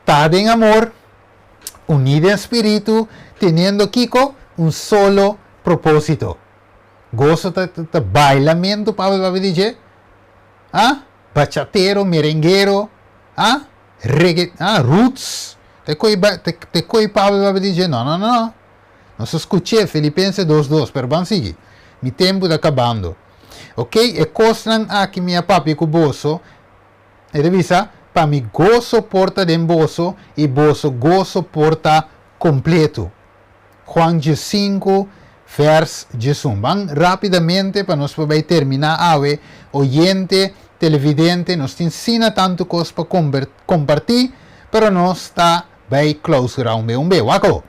Ta den amor, uní den spiritu, teniendo kiko? Un solo propósito. Goso ta ta bailamentu, Pablo ta papia di dje. Ah, bachatero, merenguero, ah, reggae, ah, roots. Te koi ba, te, te koi Pablo ba di dje, no, no, no. Nos a skuch'é, Filipense 2:2, pero ban sigui. Mi tempu ta kabando. Ok, e kosnan aki mi a papia ku boso, e ta bisa, pa mi goso por ta den boso i boso goso por ta kompletu. Juan 15, vers 11. Ban rápidamente pa nos por bai terminá awe. Oyente, televidente, nos tin sina tantu kos pa kompartí, pero nos ta bai klousurá un be un be. Wak awor.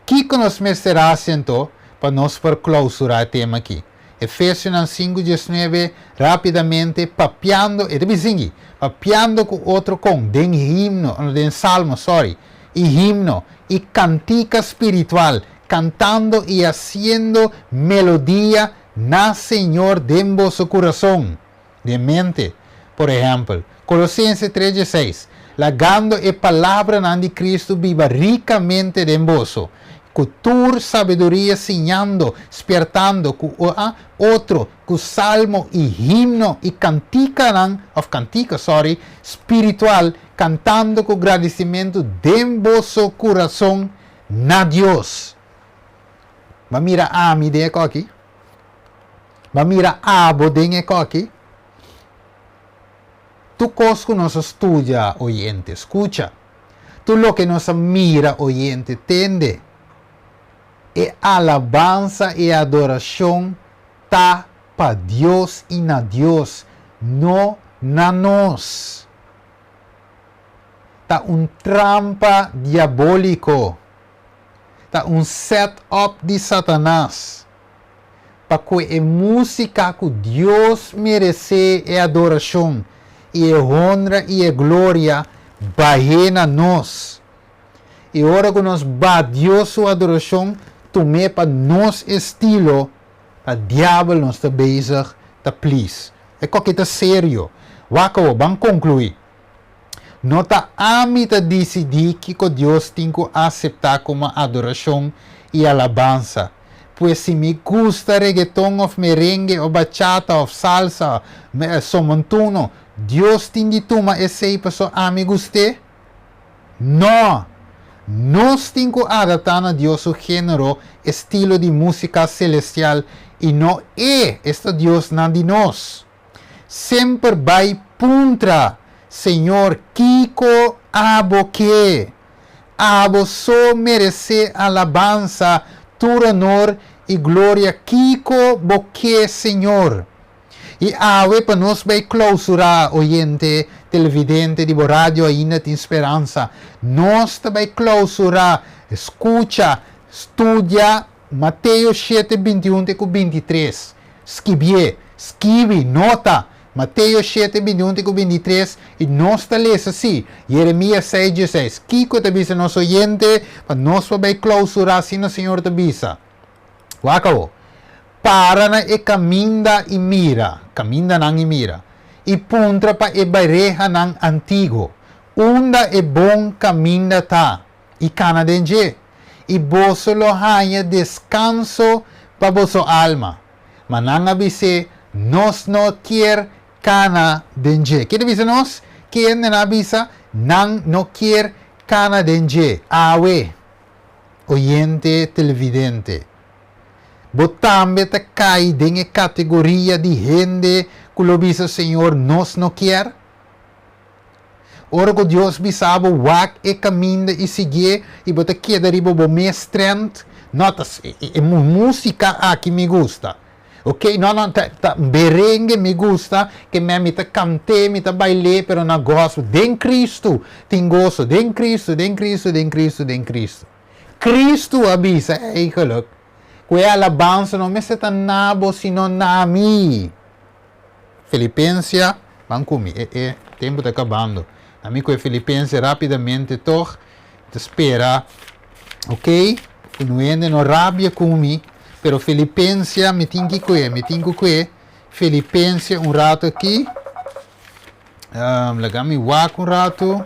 Kiko nos mester hasi anto pa nos por klousurá e tema akí? Efesionan 5:19, rápidamente, papiando, e ta bisa esaki, papiando ku otro kon? Den himno, no, den salmo, sorry, i himno, i kantika spiritual, kantando i hasiendo melodia na Señor den boso kurason, den mente. Por ehèmpel, Kolosense 3:16, Lagando e palabranan di Kristu biba rikamente den boso, ku tur sabiduria siñando, spiertando ku otro ku salmo i himno i kantikanan, òf kantika, sòri, spiritual, kantando ku gradisimentu den boso kurason na Dios. Bo a mira ami den e kòki? Bo a mira abo den e kòki? Tur kos ku nos a studia, oyente, skucha. Tur loke nos a mira, oyente, tende. E alabansa i adorashon ta pa Dios i na Dios, no na nos. Ta un trampa diabóliko. Ta un set up di Satanas. pa ku e músika ku Dios meresé e adorashon i e honra i e gloria bah'é na nos. I ora ku nos ba Dios su adorashon tum'é pa nos estilo, ta diabel nos ta bezig ta please. E koki ta serio. Wak awor, ban konkluí. No ta ami ta disidí kiko Dios tin ku aseptá komo adorashon i alabansa. Pues si mi gusta regeton òf merengue òf bachata òf salsa, somontuno, Dios tin di tuma esei pasobra ami gust'é? Nò! Nos tin ku adaptá na Dios su género, estilo di músika selestial, i no e, esta Dios, na di nos. Semper bai puntra, Señor, kiko abo ke? Abo so meresé alabansa, tur honor i gloria. Kiko bo ke, Señor? I awe pa nos bai klousurá, oyente, televidente di bo radio Ainda Tin Speransa, nos ta bai klousurá, skucha, studia Mateo shete 21 te ku 23. Skibié, skibi, nota, Mateo shete 21 te ku 23, i nos ta lesa sí, Jeremias 6 16. Kiko ta bisa nos oyente pa nos por bai klousurá asina Señor ta bisa? Wak awor. Para na e kaminda i mira, kamindanan i mira, i puntra pa e barehanan antiguo, unda e bon kaminda ta, i kana den dje, i boso lo haña deskanso pa boso alma. Ma nan a bis'é, Nos no kier kana den dje. Ke ta bisa nos? Kende nan a bisa, Nan no kier kana den dje. Awe, oyente televidente, bo tambe ta kai den e kategoria di hende ku lo bisa, Señor, nos no kier? Ora ku Dios bisa bo wak e kaminda i siguié i bo ta keda riba bo mes trend, no ta e músika aki mi gusta. Ok, no no ta ta merengue mi gusta ke men mi ta kant'é, mi ta bail'é pero na gospel. Den Kristu tin goso, den Kristu, den Kristu, den Kristu, den Kristu. Kristu a bisa eigenlijk ku e alabansa no mester ta na bo sino na mi. Filipensia, ban ku mi, e e tempu ta kabando. Na mi ku e Filipensia rapidamente tog, ta spera, ok, ku no hende no rabia ku mi, pero Filipensia mi tin ki kue, mi tin ku kue Filipensia un rato aki. Laga mi wak un rato.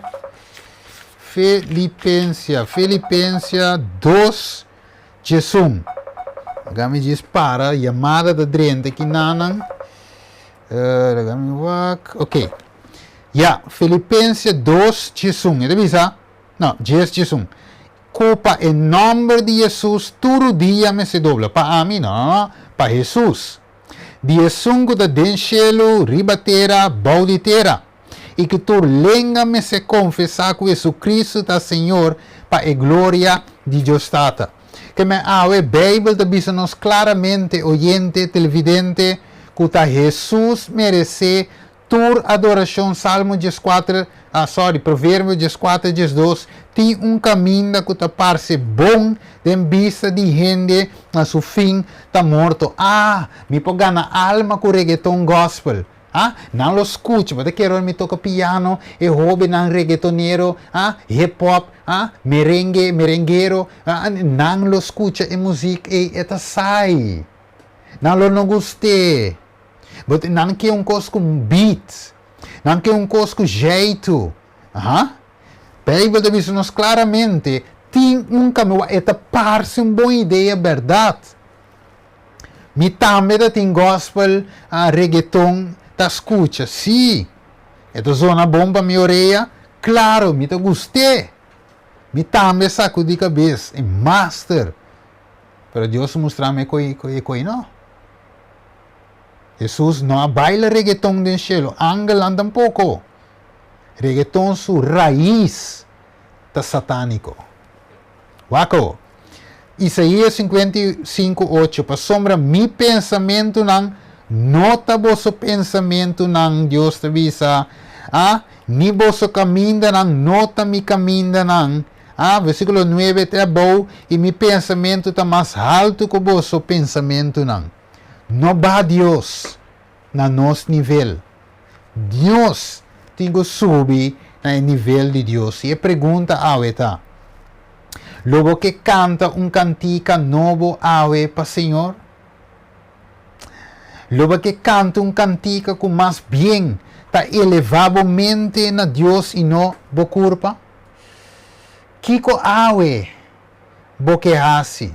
Filipensia, Filipensia 2. 11. Laga mi djis para, yamada ta drenta aki nanan. Laga mi wak. Ok. Ya, Filipense 2, 11. E ta bisa, no, 10, 11. Ku pa e nòmber di Hesus tur dia mester dobla. Pa ami? No, no, no. Pa Hesus. Di esun ku ta den shelu, riba tera, bou di tera. I ku tur lenga mester konfesá ku Hesu-Kristu ta Señor pa e gloria di Dios Tata. Ke men awe Beibel ta bisa nos klaramente, oyente, televidente, ku ta Hesus meresé tur adorashon Salmo 14, ah sorry, Proverbio 14, 12, Tin un kaminda ku ta parse bon den bista di hende, ma su fin ta morto. Ah, mi por gana alma ku regeton gospel. Ah, nan lo skucha, bo ta kere ora mi toka piano, e hóbennan regetonero, ah, hip hop, ah, merengue, merenguero, ah, nan lo skucha e muzik ei, e ta sai. Nan lo no gust'é. Bo ta, nan ke un kos ku beat, nan ke un kos ku zjeitu. Aha. Beibel ta bisa nos klaramente, tin un kaminda, e ta parse un bon idea bèrdat. Mi tambe ta tin gospel, reggaeton ta scucha. Sí, e ta zona bon pa mi orea. Claro, mi ta gust'é. Mi tambe sacudi cabes, e master. Pero Dios a mustra mi e coi, e coi no. Hesus no a baila reggaeton den cielo, angelnan tampoco. Reggaeton su raiz ta satanico. Wak awor. Isaías 55, 8, Pasobra mi pensamentunan no ta boso pensamentunan, Dios ta bisa, a, ni boso kamindanan no ta mi kamindanan. A, versíkulo 9 te abou, i mi pensamentu ta mas haltu ku boso pensamentunan. No baha Dios na nos nivel. Dios tin ku subi na e nivel di Dios. I e pregunta awe ta, Lo bo ke kanta un kantika nobo awe pa Señor? Lo bo ke kanta un kantika ku mas bien ta elevá bo mente na Dios i no bo kurpa? Kiko awe bo ke hasi?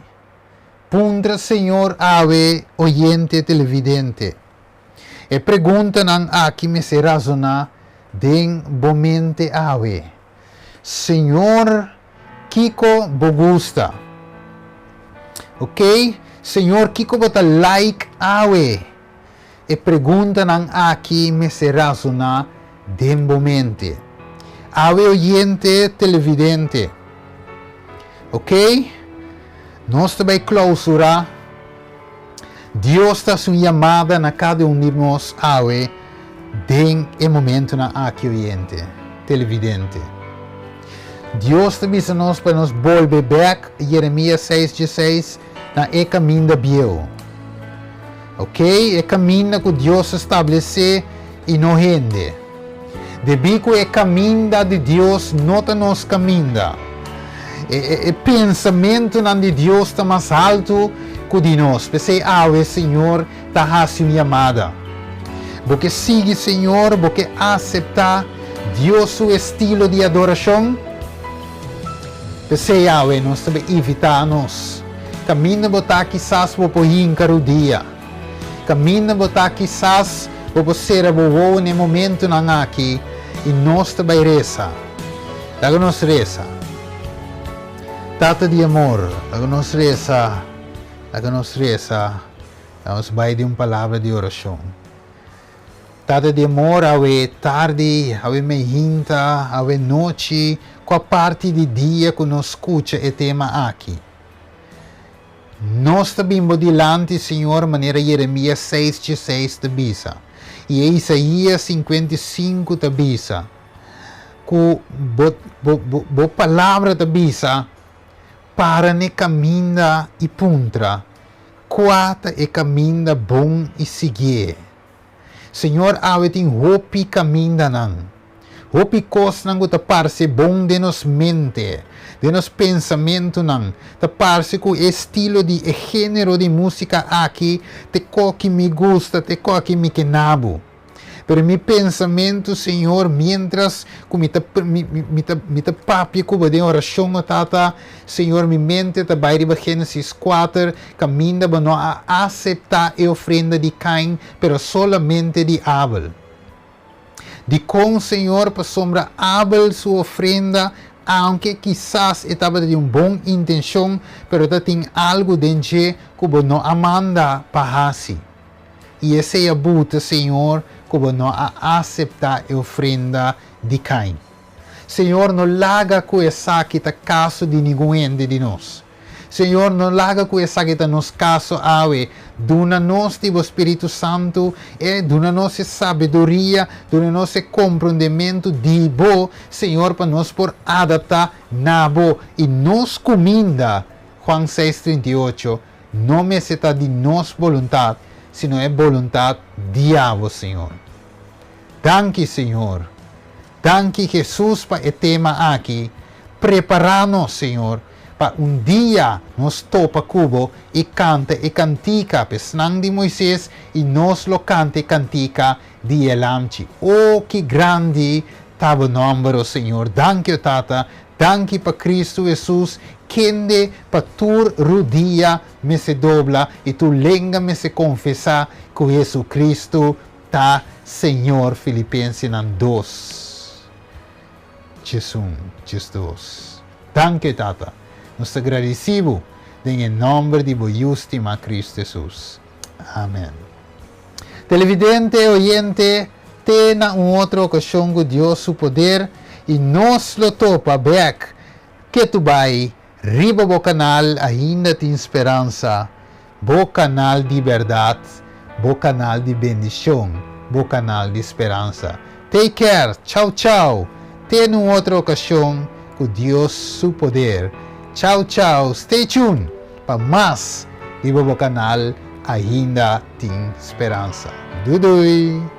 Puntra Señor awe, oyente televidente. E preguntanan aki mester razoná den bo mente awe. Señor, kiko bo gusta? Ok, Señor, kiko bo ta like awe? E preguntanan aki mester razoná den bo mente. Awe oyente televidente. Ok, nos ta bai klausurá. Dios ta hasi un yamada na kada un di nos awe den e momentonan aki oyente, televidente. Dios ta bisa nos pa nos bolbe bek, Jeremias seis dieseis, na e kaminda bieu. Ok, e kaminda ku Dios a stablesé i no hende. Debí ku e kaminda di Dios no ta nos kaminda. E, e, e pensamentunan di Dios ta mas haltu ku di nos. P'esei awe Señor ta hasi un yamada. Bo ke sigui Señor? Bo ke aseptá Dios su estilo di adorashon? P'esei awe nos ta invitá nos. Kaminda bo ta kisas bo por hinka rudia. Kaminda bo ta kisas bo por sera bo wowo na e momentunan aki i nos ta bai resa. Laga nos resa. Tata di amor, laga nos resa, laga nos resa, laga nos bai den un palabra di orashon. Tata di amor, awe tardi, awe meinta, awe nochi, kua parti di dia ku nos skucha e tema aki. Nos ta bin bo dilanti, Señor, manera Jeremias seis dieseis ta bisa, i e Isaías 55 ta bisa, ku bo, bo, bo, bo palabra ta bisa, Para n'e kaminda i puntra, Kua ta e kaminda bon i siguié? Señor awe tin hopi kamindanan, hopi kosnan ku ta parse bon den nos mente, den nos pensamentunan, ta parse ku e estilo di e género di músika aki te koki mi gusta, te koki mi ke nabu. Pero mi pensamentu, Señor, mientras ku mi ta mi mi ta mi ta papia ku bo den orashon, o Tata, Señor, mi mente ta bai riba Génesis kuater, kaminda bo no a aseptá e ofrenda di Kain, pero solamente di Abel. Dikon, Señor? Pasobra Abel su ofrenda, aunke kisas e tabata di un bon intenshon, pero ta tin algu den dje ku bo no a manda pa hasi. I esei a buta, Señor, ku bo no a aseptá e ofrenda di Kain. Señor, no laga ku esaki ta kaso di ningun hende di nos. Señor, no laga ku esaki ta nos kaso awe. Duna nos di bo Spiritu Santu, e duna nos e sabiduria, duna nos e komprondementu di bo, Señor, pa nos por adaptá na bo i nos kuminda, Juan seis 38, No mester ta di nos boluntat, sino e boluntat di abo, Señor. Danki, Señor. Danki, Jesus, pa e tema aki. Prepará nos, Señor, pa un dia nos topa ku Bo i kanta e kantika pa esnan di Moises i nos lo kanta e kantika di e Lamchi. O, ki grandi ta Bo nòmber, o Señor. Danki, o Tata. Danki pa Kristu Hesus, kende pa tur rudia mester dobla i tur lenga mester konfesá ku Hesukristu ta Señor Filipensenan dos, 11, 12. Danki, Tata. Nos ta gradisí Bo den e nòmber di Bo Yu stimá Kristu Hesus. Amen. Televidente, oyente, te na un otro okashon ku Dios su poder i nos lo topa bek ketu bai riba bo kanal Ainda Tin Speransa, bo kanal di bèrdat, bo kanal di bendishon, bo kanal di speransa. Take care, chau chau, te na un otro okashon ku Dios su poder. Chau chau, stay tuned pa mas riba bo kanal. Ainda tin speransa. Doei doei!